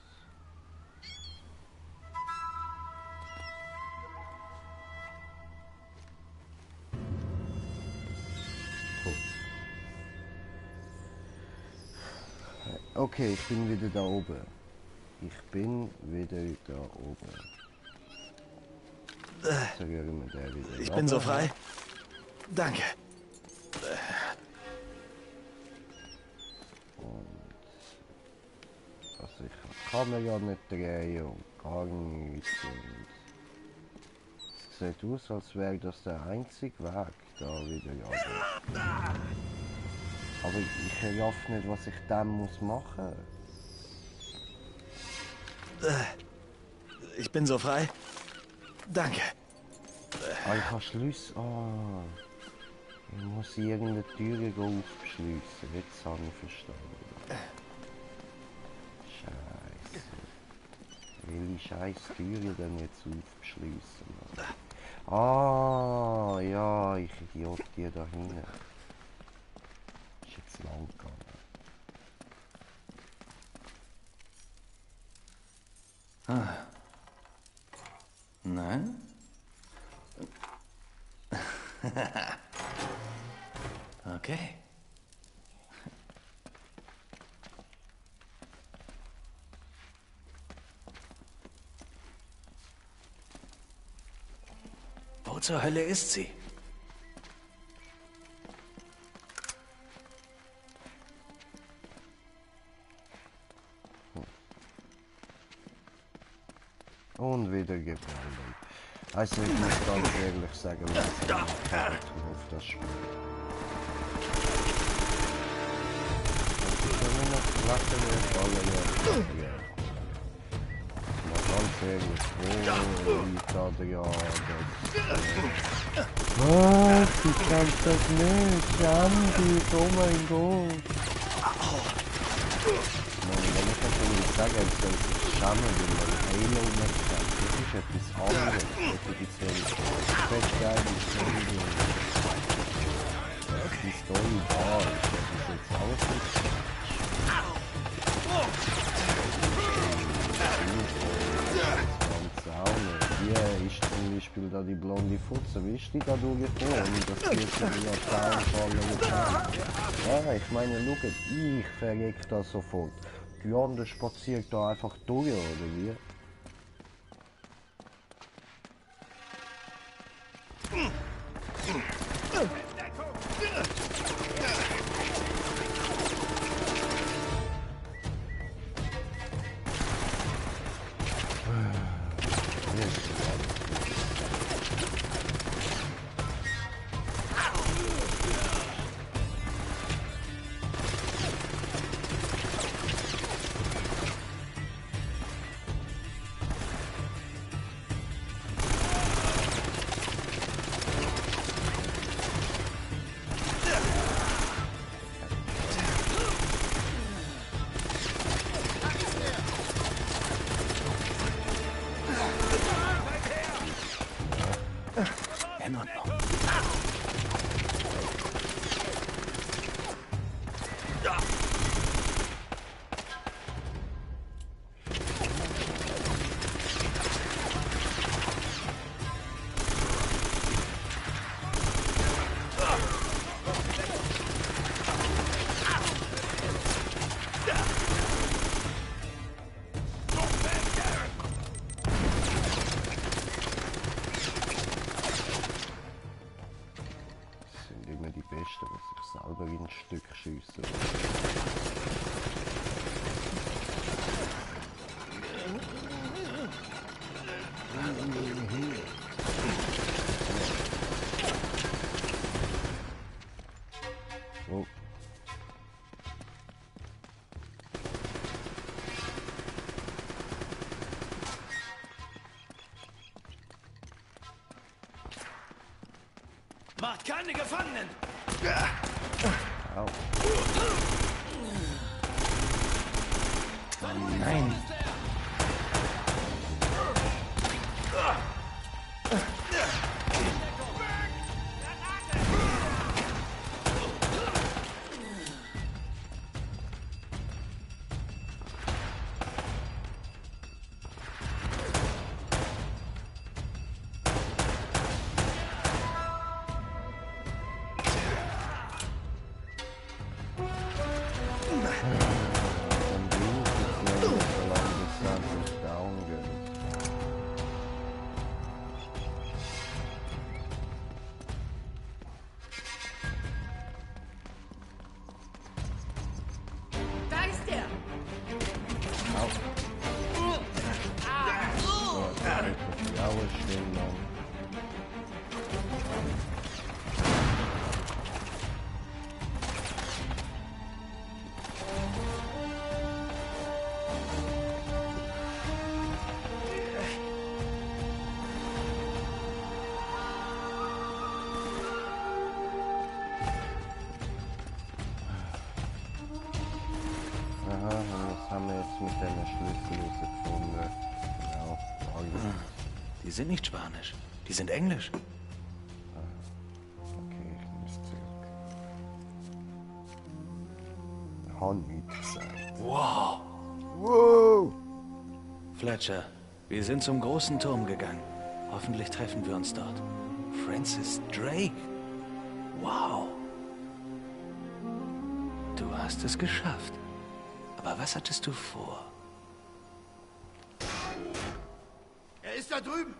Okay, ich bin wieder da oben. Ich bin wieder da oben. Ich bin so frei. Danke. Und also ich kann mir ja nicht drehen und gar nichts. Und es sieht aus, als wäre das der einzige Weg da wieder runter. Aber ich raff nicht, was ich dann muss machen. Ich bin so frei. Danke. Ah, ich habe Schluss. Ah, ich muss irgendeine Tür aufschliessen. Jetzt habe ich verstanden. Scheiße. Welche scheiß Tür denn jetzt aufschliessen? Ah, ja, ich Idiot, die da hinten. Ist jetzt lang gegangen. Ah. Nein? Okay. Wo zur Hölle ist sie? Und wieder gewonnen. Also ich muss ganz ehrlich sagen, was ich auf das Spiel. Das ist immer noch Klasse der Baller. Mal ganz ehrlich, wo liegt da der Was? Ich kann das nicht. Jambit, oh mein Gott. Wenn ich natürlich sage, ich soll sich schämen, weil man Halo nicht kennt, das ist etwas anderes. Offiziell festgeil, die Story da ist, das ist jetzt alles nicht. Das Ganze auch nicht. Hier ist zum Beispiel da die blonde Futze, wie ist die da durchgefahren? Das geht schon wieder Zaunfallen mit Ja, ich meine, schaut, ich verreck das sofort. Die andere spaziert da einfach durch, oder wie? Selber wie ein Stück schiessen. Oh. Macht keine Gefangenen! Au. Nein. Mit deiner Schlüssel gefunden. Genau. Die sind nicht Spanisch, die sind Englisch. Okay, ich muss zurück. Hat nichts gesagt. Wow. Wow! Fletcher, wir sind zum großen Turm gegangen. Hoffentlich treffen wir uns dort. Francis Drake. Wow. Du hast es geschafft. Aber was hattest du vor? Er ist da drüben!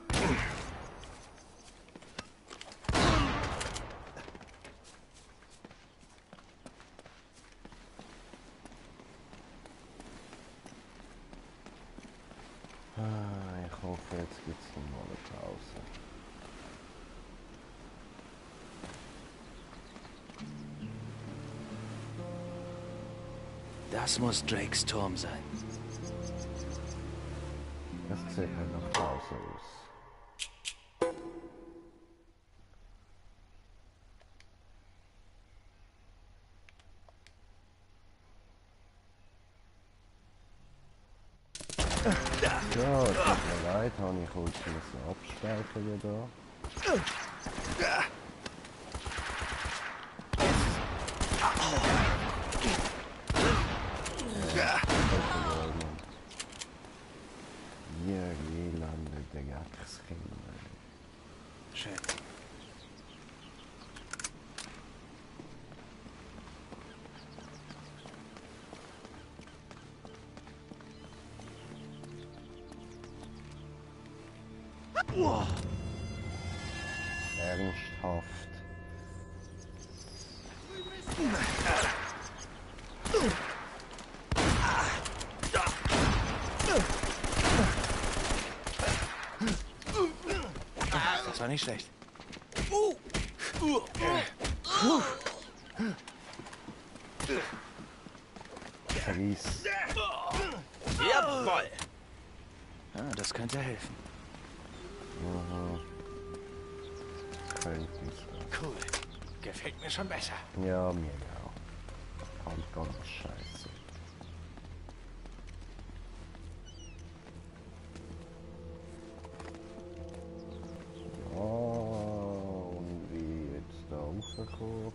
Ich hoffe, jetzt gibt es noch mal eine Pause. Das muss Drakes Turm sein. Das sieht halt nach Pause aus. Ja, tut mir leid, habe ich kurz abspeichern da. Hier gelandet der Jagdskinder. Schön. Ernsthaft. Das war nicht schlecht. Verlies. Jawohl! Ah, das könnte helfen. Könnte ich. Cool. Gefällt mir schon besser. Ja, mir auch. Kommt ganz scheiße. Ja, und wie jetzt da raufkommen?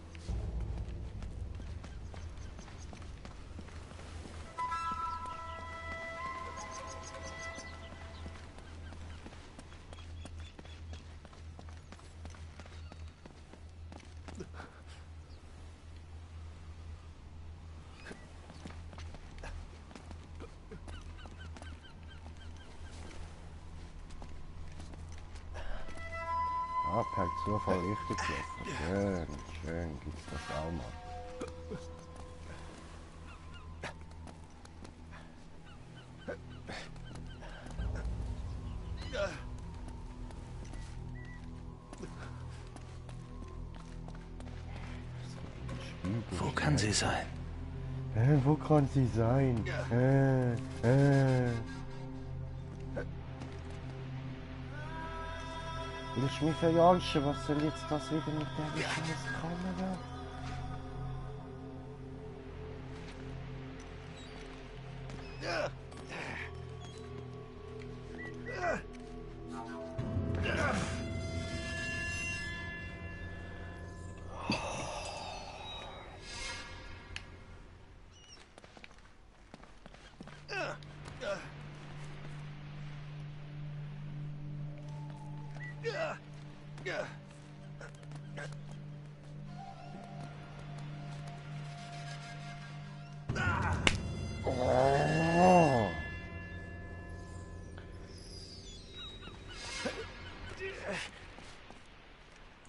Ah, per Zufall richtig gelaufen. Schön, schön, gibt's das auch mal. Wo kann sie sein? Wo kann sie sein? Willst du mich verarschen? Was soll jetzt das wieder mit der scheiß Kamera?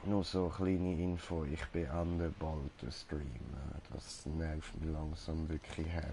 Nur so eine kleine Info, ich beende bald den Stream. Das nervt mich langsam wirklich her.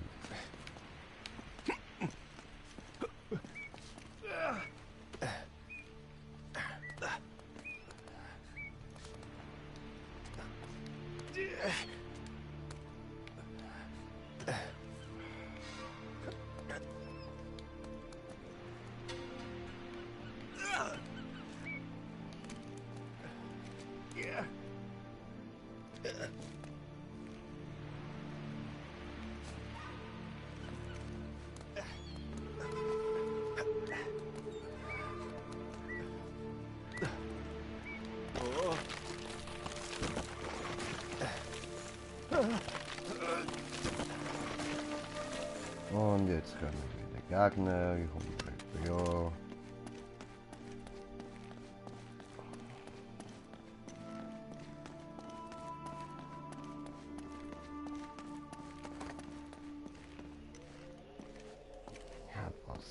Und jetzt können wir wieder Gegner, ja. Ja, was?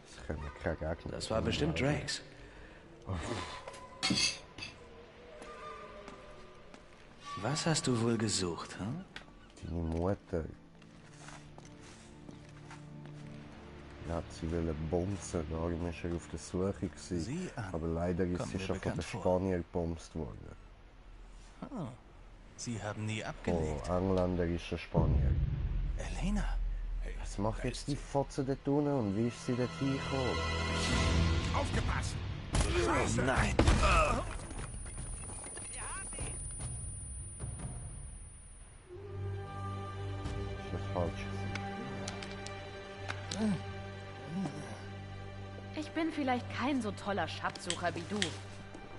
Das können wir kein Gegner. Das war bestimmt Drakes. Was hast du wohl gesucht, hm? Deine Mutter. hat sie bumsen, darum war er auf der Suche gewesen. Aber leider ist sie schon von den Spaniern gebumst worden. Oh, Sie haben nie abgelegt. Oh, Engländer ist ein Spanier. Elena! Was macht jetzt die Fotze dort unten und wie ist sie dort hingekommen? Aufgepasst! Oh nein! Ist das falsch? Ich bin vielleicht kein so toller Schatzsucher wie du.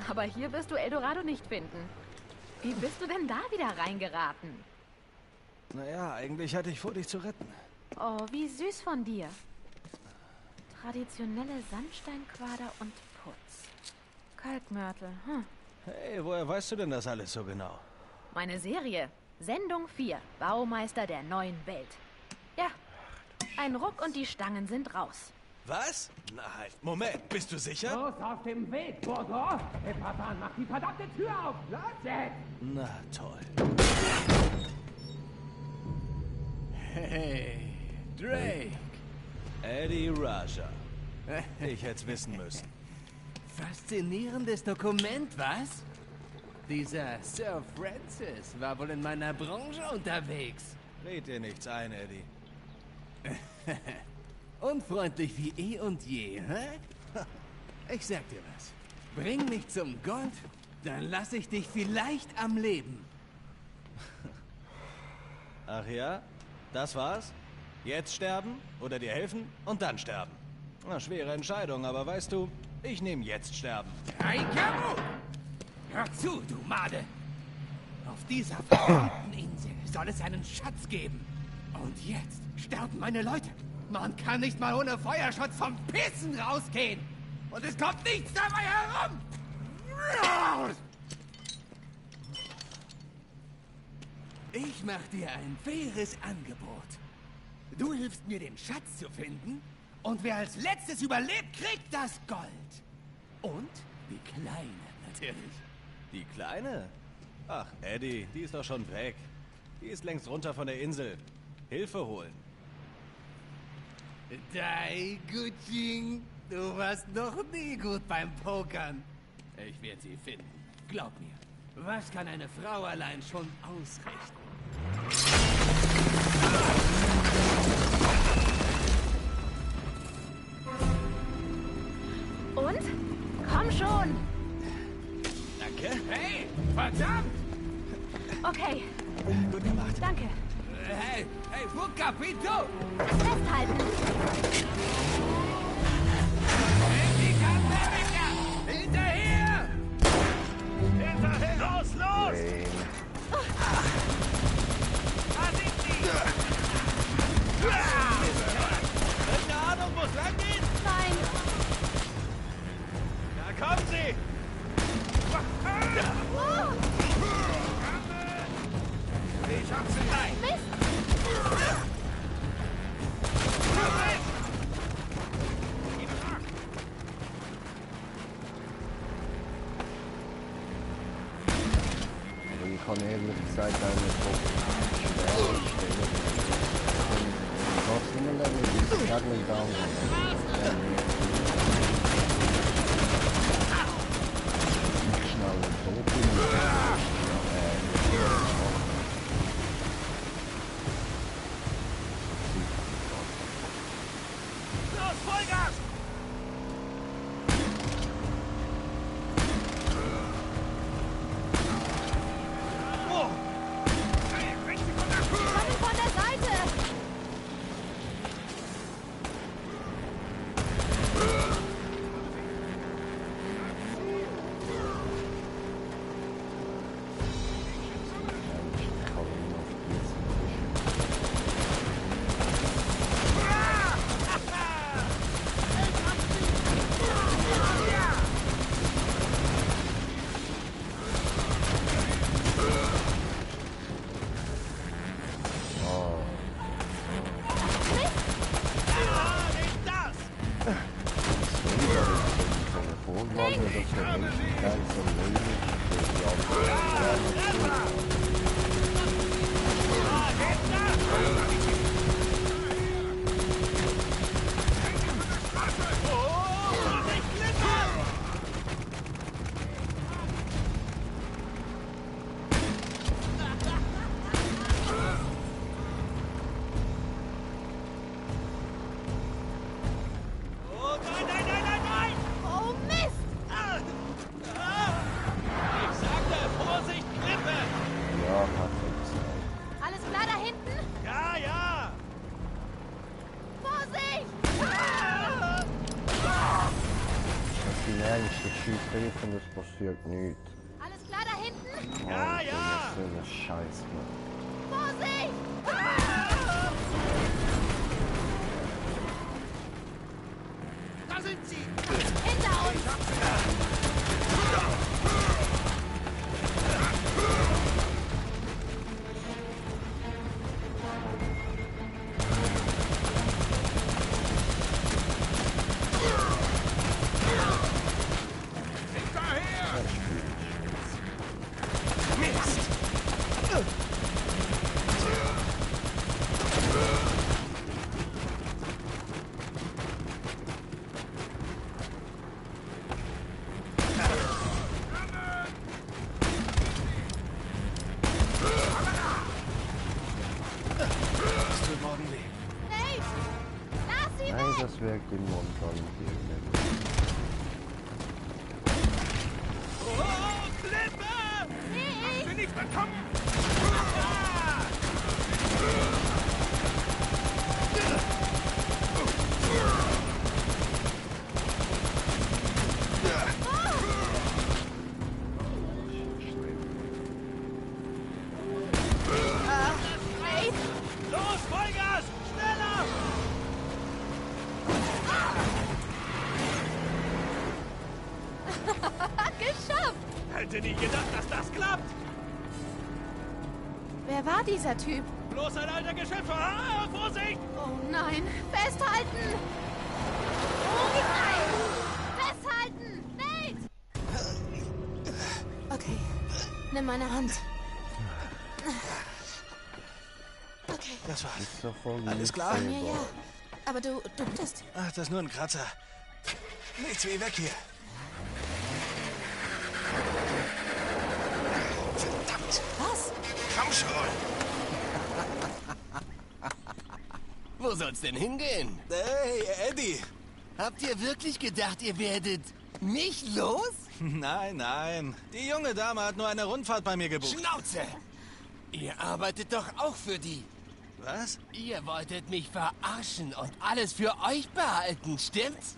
Aber hier wirst du Eldorado nicht finden. Wie bist du denn da wieder reingeraten? Naja, eigentlich hatte ich vor, dich zu retten. Oh, wie süß von dir. Traditionelle Sandsteinquader und Putz. Kalkmörtel, Hey, woher weißt du denn das alles so genau? Meine Serie. Sendung 4. Baumeister der neuen Welt. Ja, ein Ruck und die Stangen sind raus. Was? Nein, Moment, bist du sicher? Los auf dem Weg, Bodo! Der Patan macht die verdammte Tür auf! Los jetzt! Na toll. Hey, Drake. Eddie Raja. Ich hätte es wissen müssen. Faszinierendes Dokument, was? Dieser Sir Francis war wohl in meiner Branche unterwegs. Red dir nichts ein, Eddie. Unfreundlich wie eh und je, hä? Ich sag dir was. Bring mich zum Gold, dann lass ich dich vielleicht am Leben. Ach ja? Das war's? Jetzt sterben oder dir helfen und dann sterben? Na, schwere Entscheidung, aber weißt du, ich nehme jetzt sterben. Kamu! Hör zu, du Made! Auf dieser verdammten Insel soll es einen Schatz geben. Und jetzt sterben meine Leute. Man kann nicht mal ohne Feuerschutz vom Pissen rausgehen. Und es kommt nichts dabei herum. Ich mach dir ein faires Angebot. Du hilfst mir, den Schatz zu finden. Und wer als letztes überlebt, kriegt das Gold. Und die Kleine, natürlich. Die Kleine? Ach, Eddie, die ist doch schon weg. Die ist längst runter von der Insel. Hilfe holen. Dai Gutsching, du warst noch nie gut beim Pokern. Ich werde sie finden. Glaub mir. Was kann eine Frau allein schon ausrichten? Und? Komm schon! Danke. Hey, verdammt! Okay, Gut gemacht. danke. Hey, Fu Capito! Festhalten! Hinterher! Hinterher! Los, los! Hey, Da sind sie! Keine Ahnung, wo es lang geht? Nein! Da kommen sie! Ich hab sie gleich! Mist! aber ich kann ehrlich gesagt eine schwere Stelle. Und was immer damit ist, eigentlich down. Nicht schnell und tot bin. Los, Vollgas! Oh! Hey, weg sie von der Kuh! Kommen von der Seite! die ärgste Scheiße und es passiert nichts. Alles klar da hinten? Ja, ja! Das ist eine Scheiße, Mann. Vorsicht! Da sind sie! Hinter uns! Das wirkt im Mund irgendwie. Oh, Klippe! Hast du nicht bekommen? Los, Vollgas! Schneller! Geschafft! Hätte nie gedacht, dass das klappt! Wer war dieser Typ? Bloß ein alter Geschäftsführer! Ah, Vorsicht! Oh nein! Festhalten! Oh nein! Festhalten! Nate! Okay, nimm meine Hand. Okay. Das war's. Ist doch voll Alles klar? Mir ja. Aber du bist... Ach, das ist nur ein Kratzer. Nichts wie weg hier. Verdammt. Was? Komm schon. Wo soll's denn hingehen? Hey, Eddie. Habt ihr wirklich gedacht, ihr werdet mich los? Nein, nein. Die junge Dame hat nur eine Rundfahrt bei mir gebucht. Schnauze! Ihr arbeitet doch auch für die. Was? Ihr wolltet mich verarschen und alles für euch behalten, stimmt's?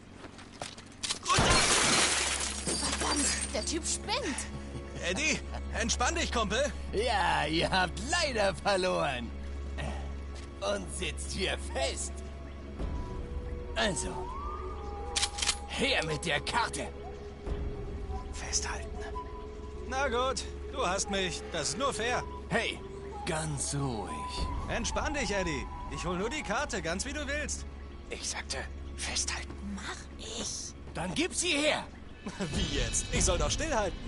Verdammt, der Typ spinnt. Eddie, entspann dich, Kumpel. Ja, ihr habt leider verloren. Und sitzt hier fest. Also, her mit der Karte. Festhalten. Na gut, du hast mich. Das ist nur fair. Hey, ganz ruhig. Entspann dich, Eddie. Ich hol nur die Karte, ganz wie du willst. Ich sagte, festhalten. Mach ich. Dann gib sie her. Wie jetzt? Ich soll doch stillhalten.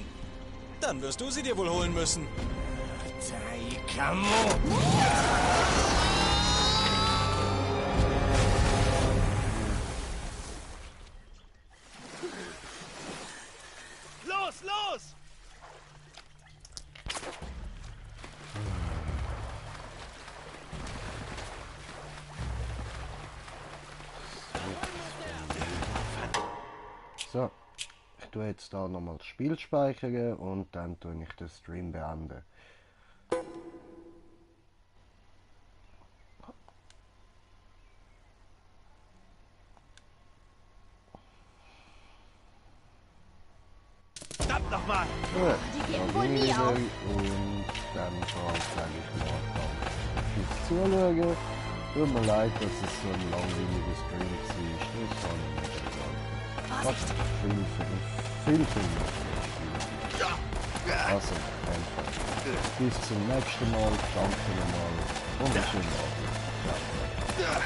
Dann wirst du sie dir wohl holen müssen. Taikamo. Los, los! So, ich tue jetzt da nochmal das Spiel speichern und dann tue ich den Stream beenden. Verdammt nochmal! Gut, Die geben da wohl bin nie ich auf. und dann sage ich mal danke fürs Zuschauen. Tut mir leid, dass es so ein langweiliger Stream war. Das kann ich nicht sagen. Hat viel Also, einfach. Bis zum nächsten Mal. Danke nochmal. Und einen schönen Abend. Ciao.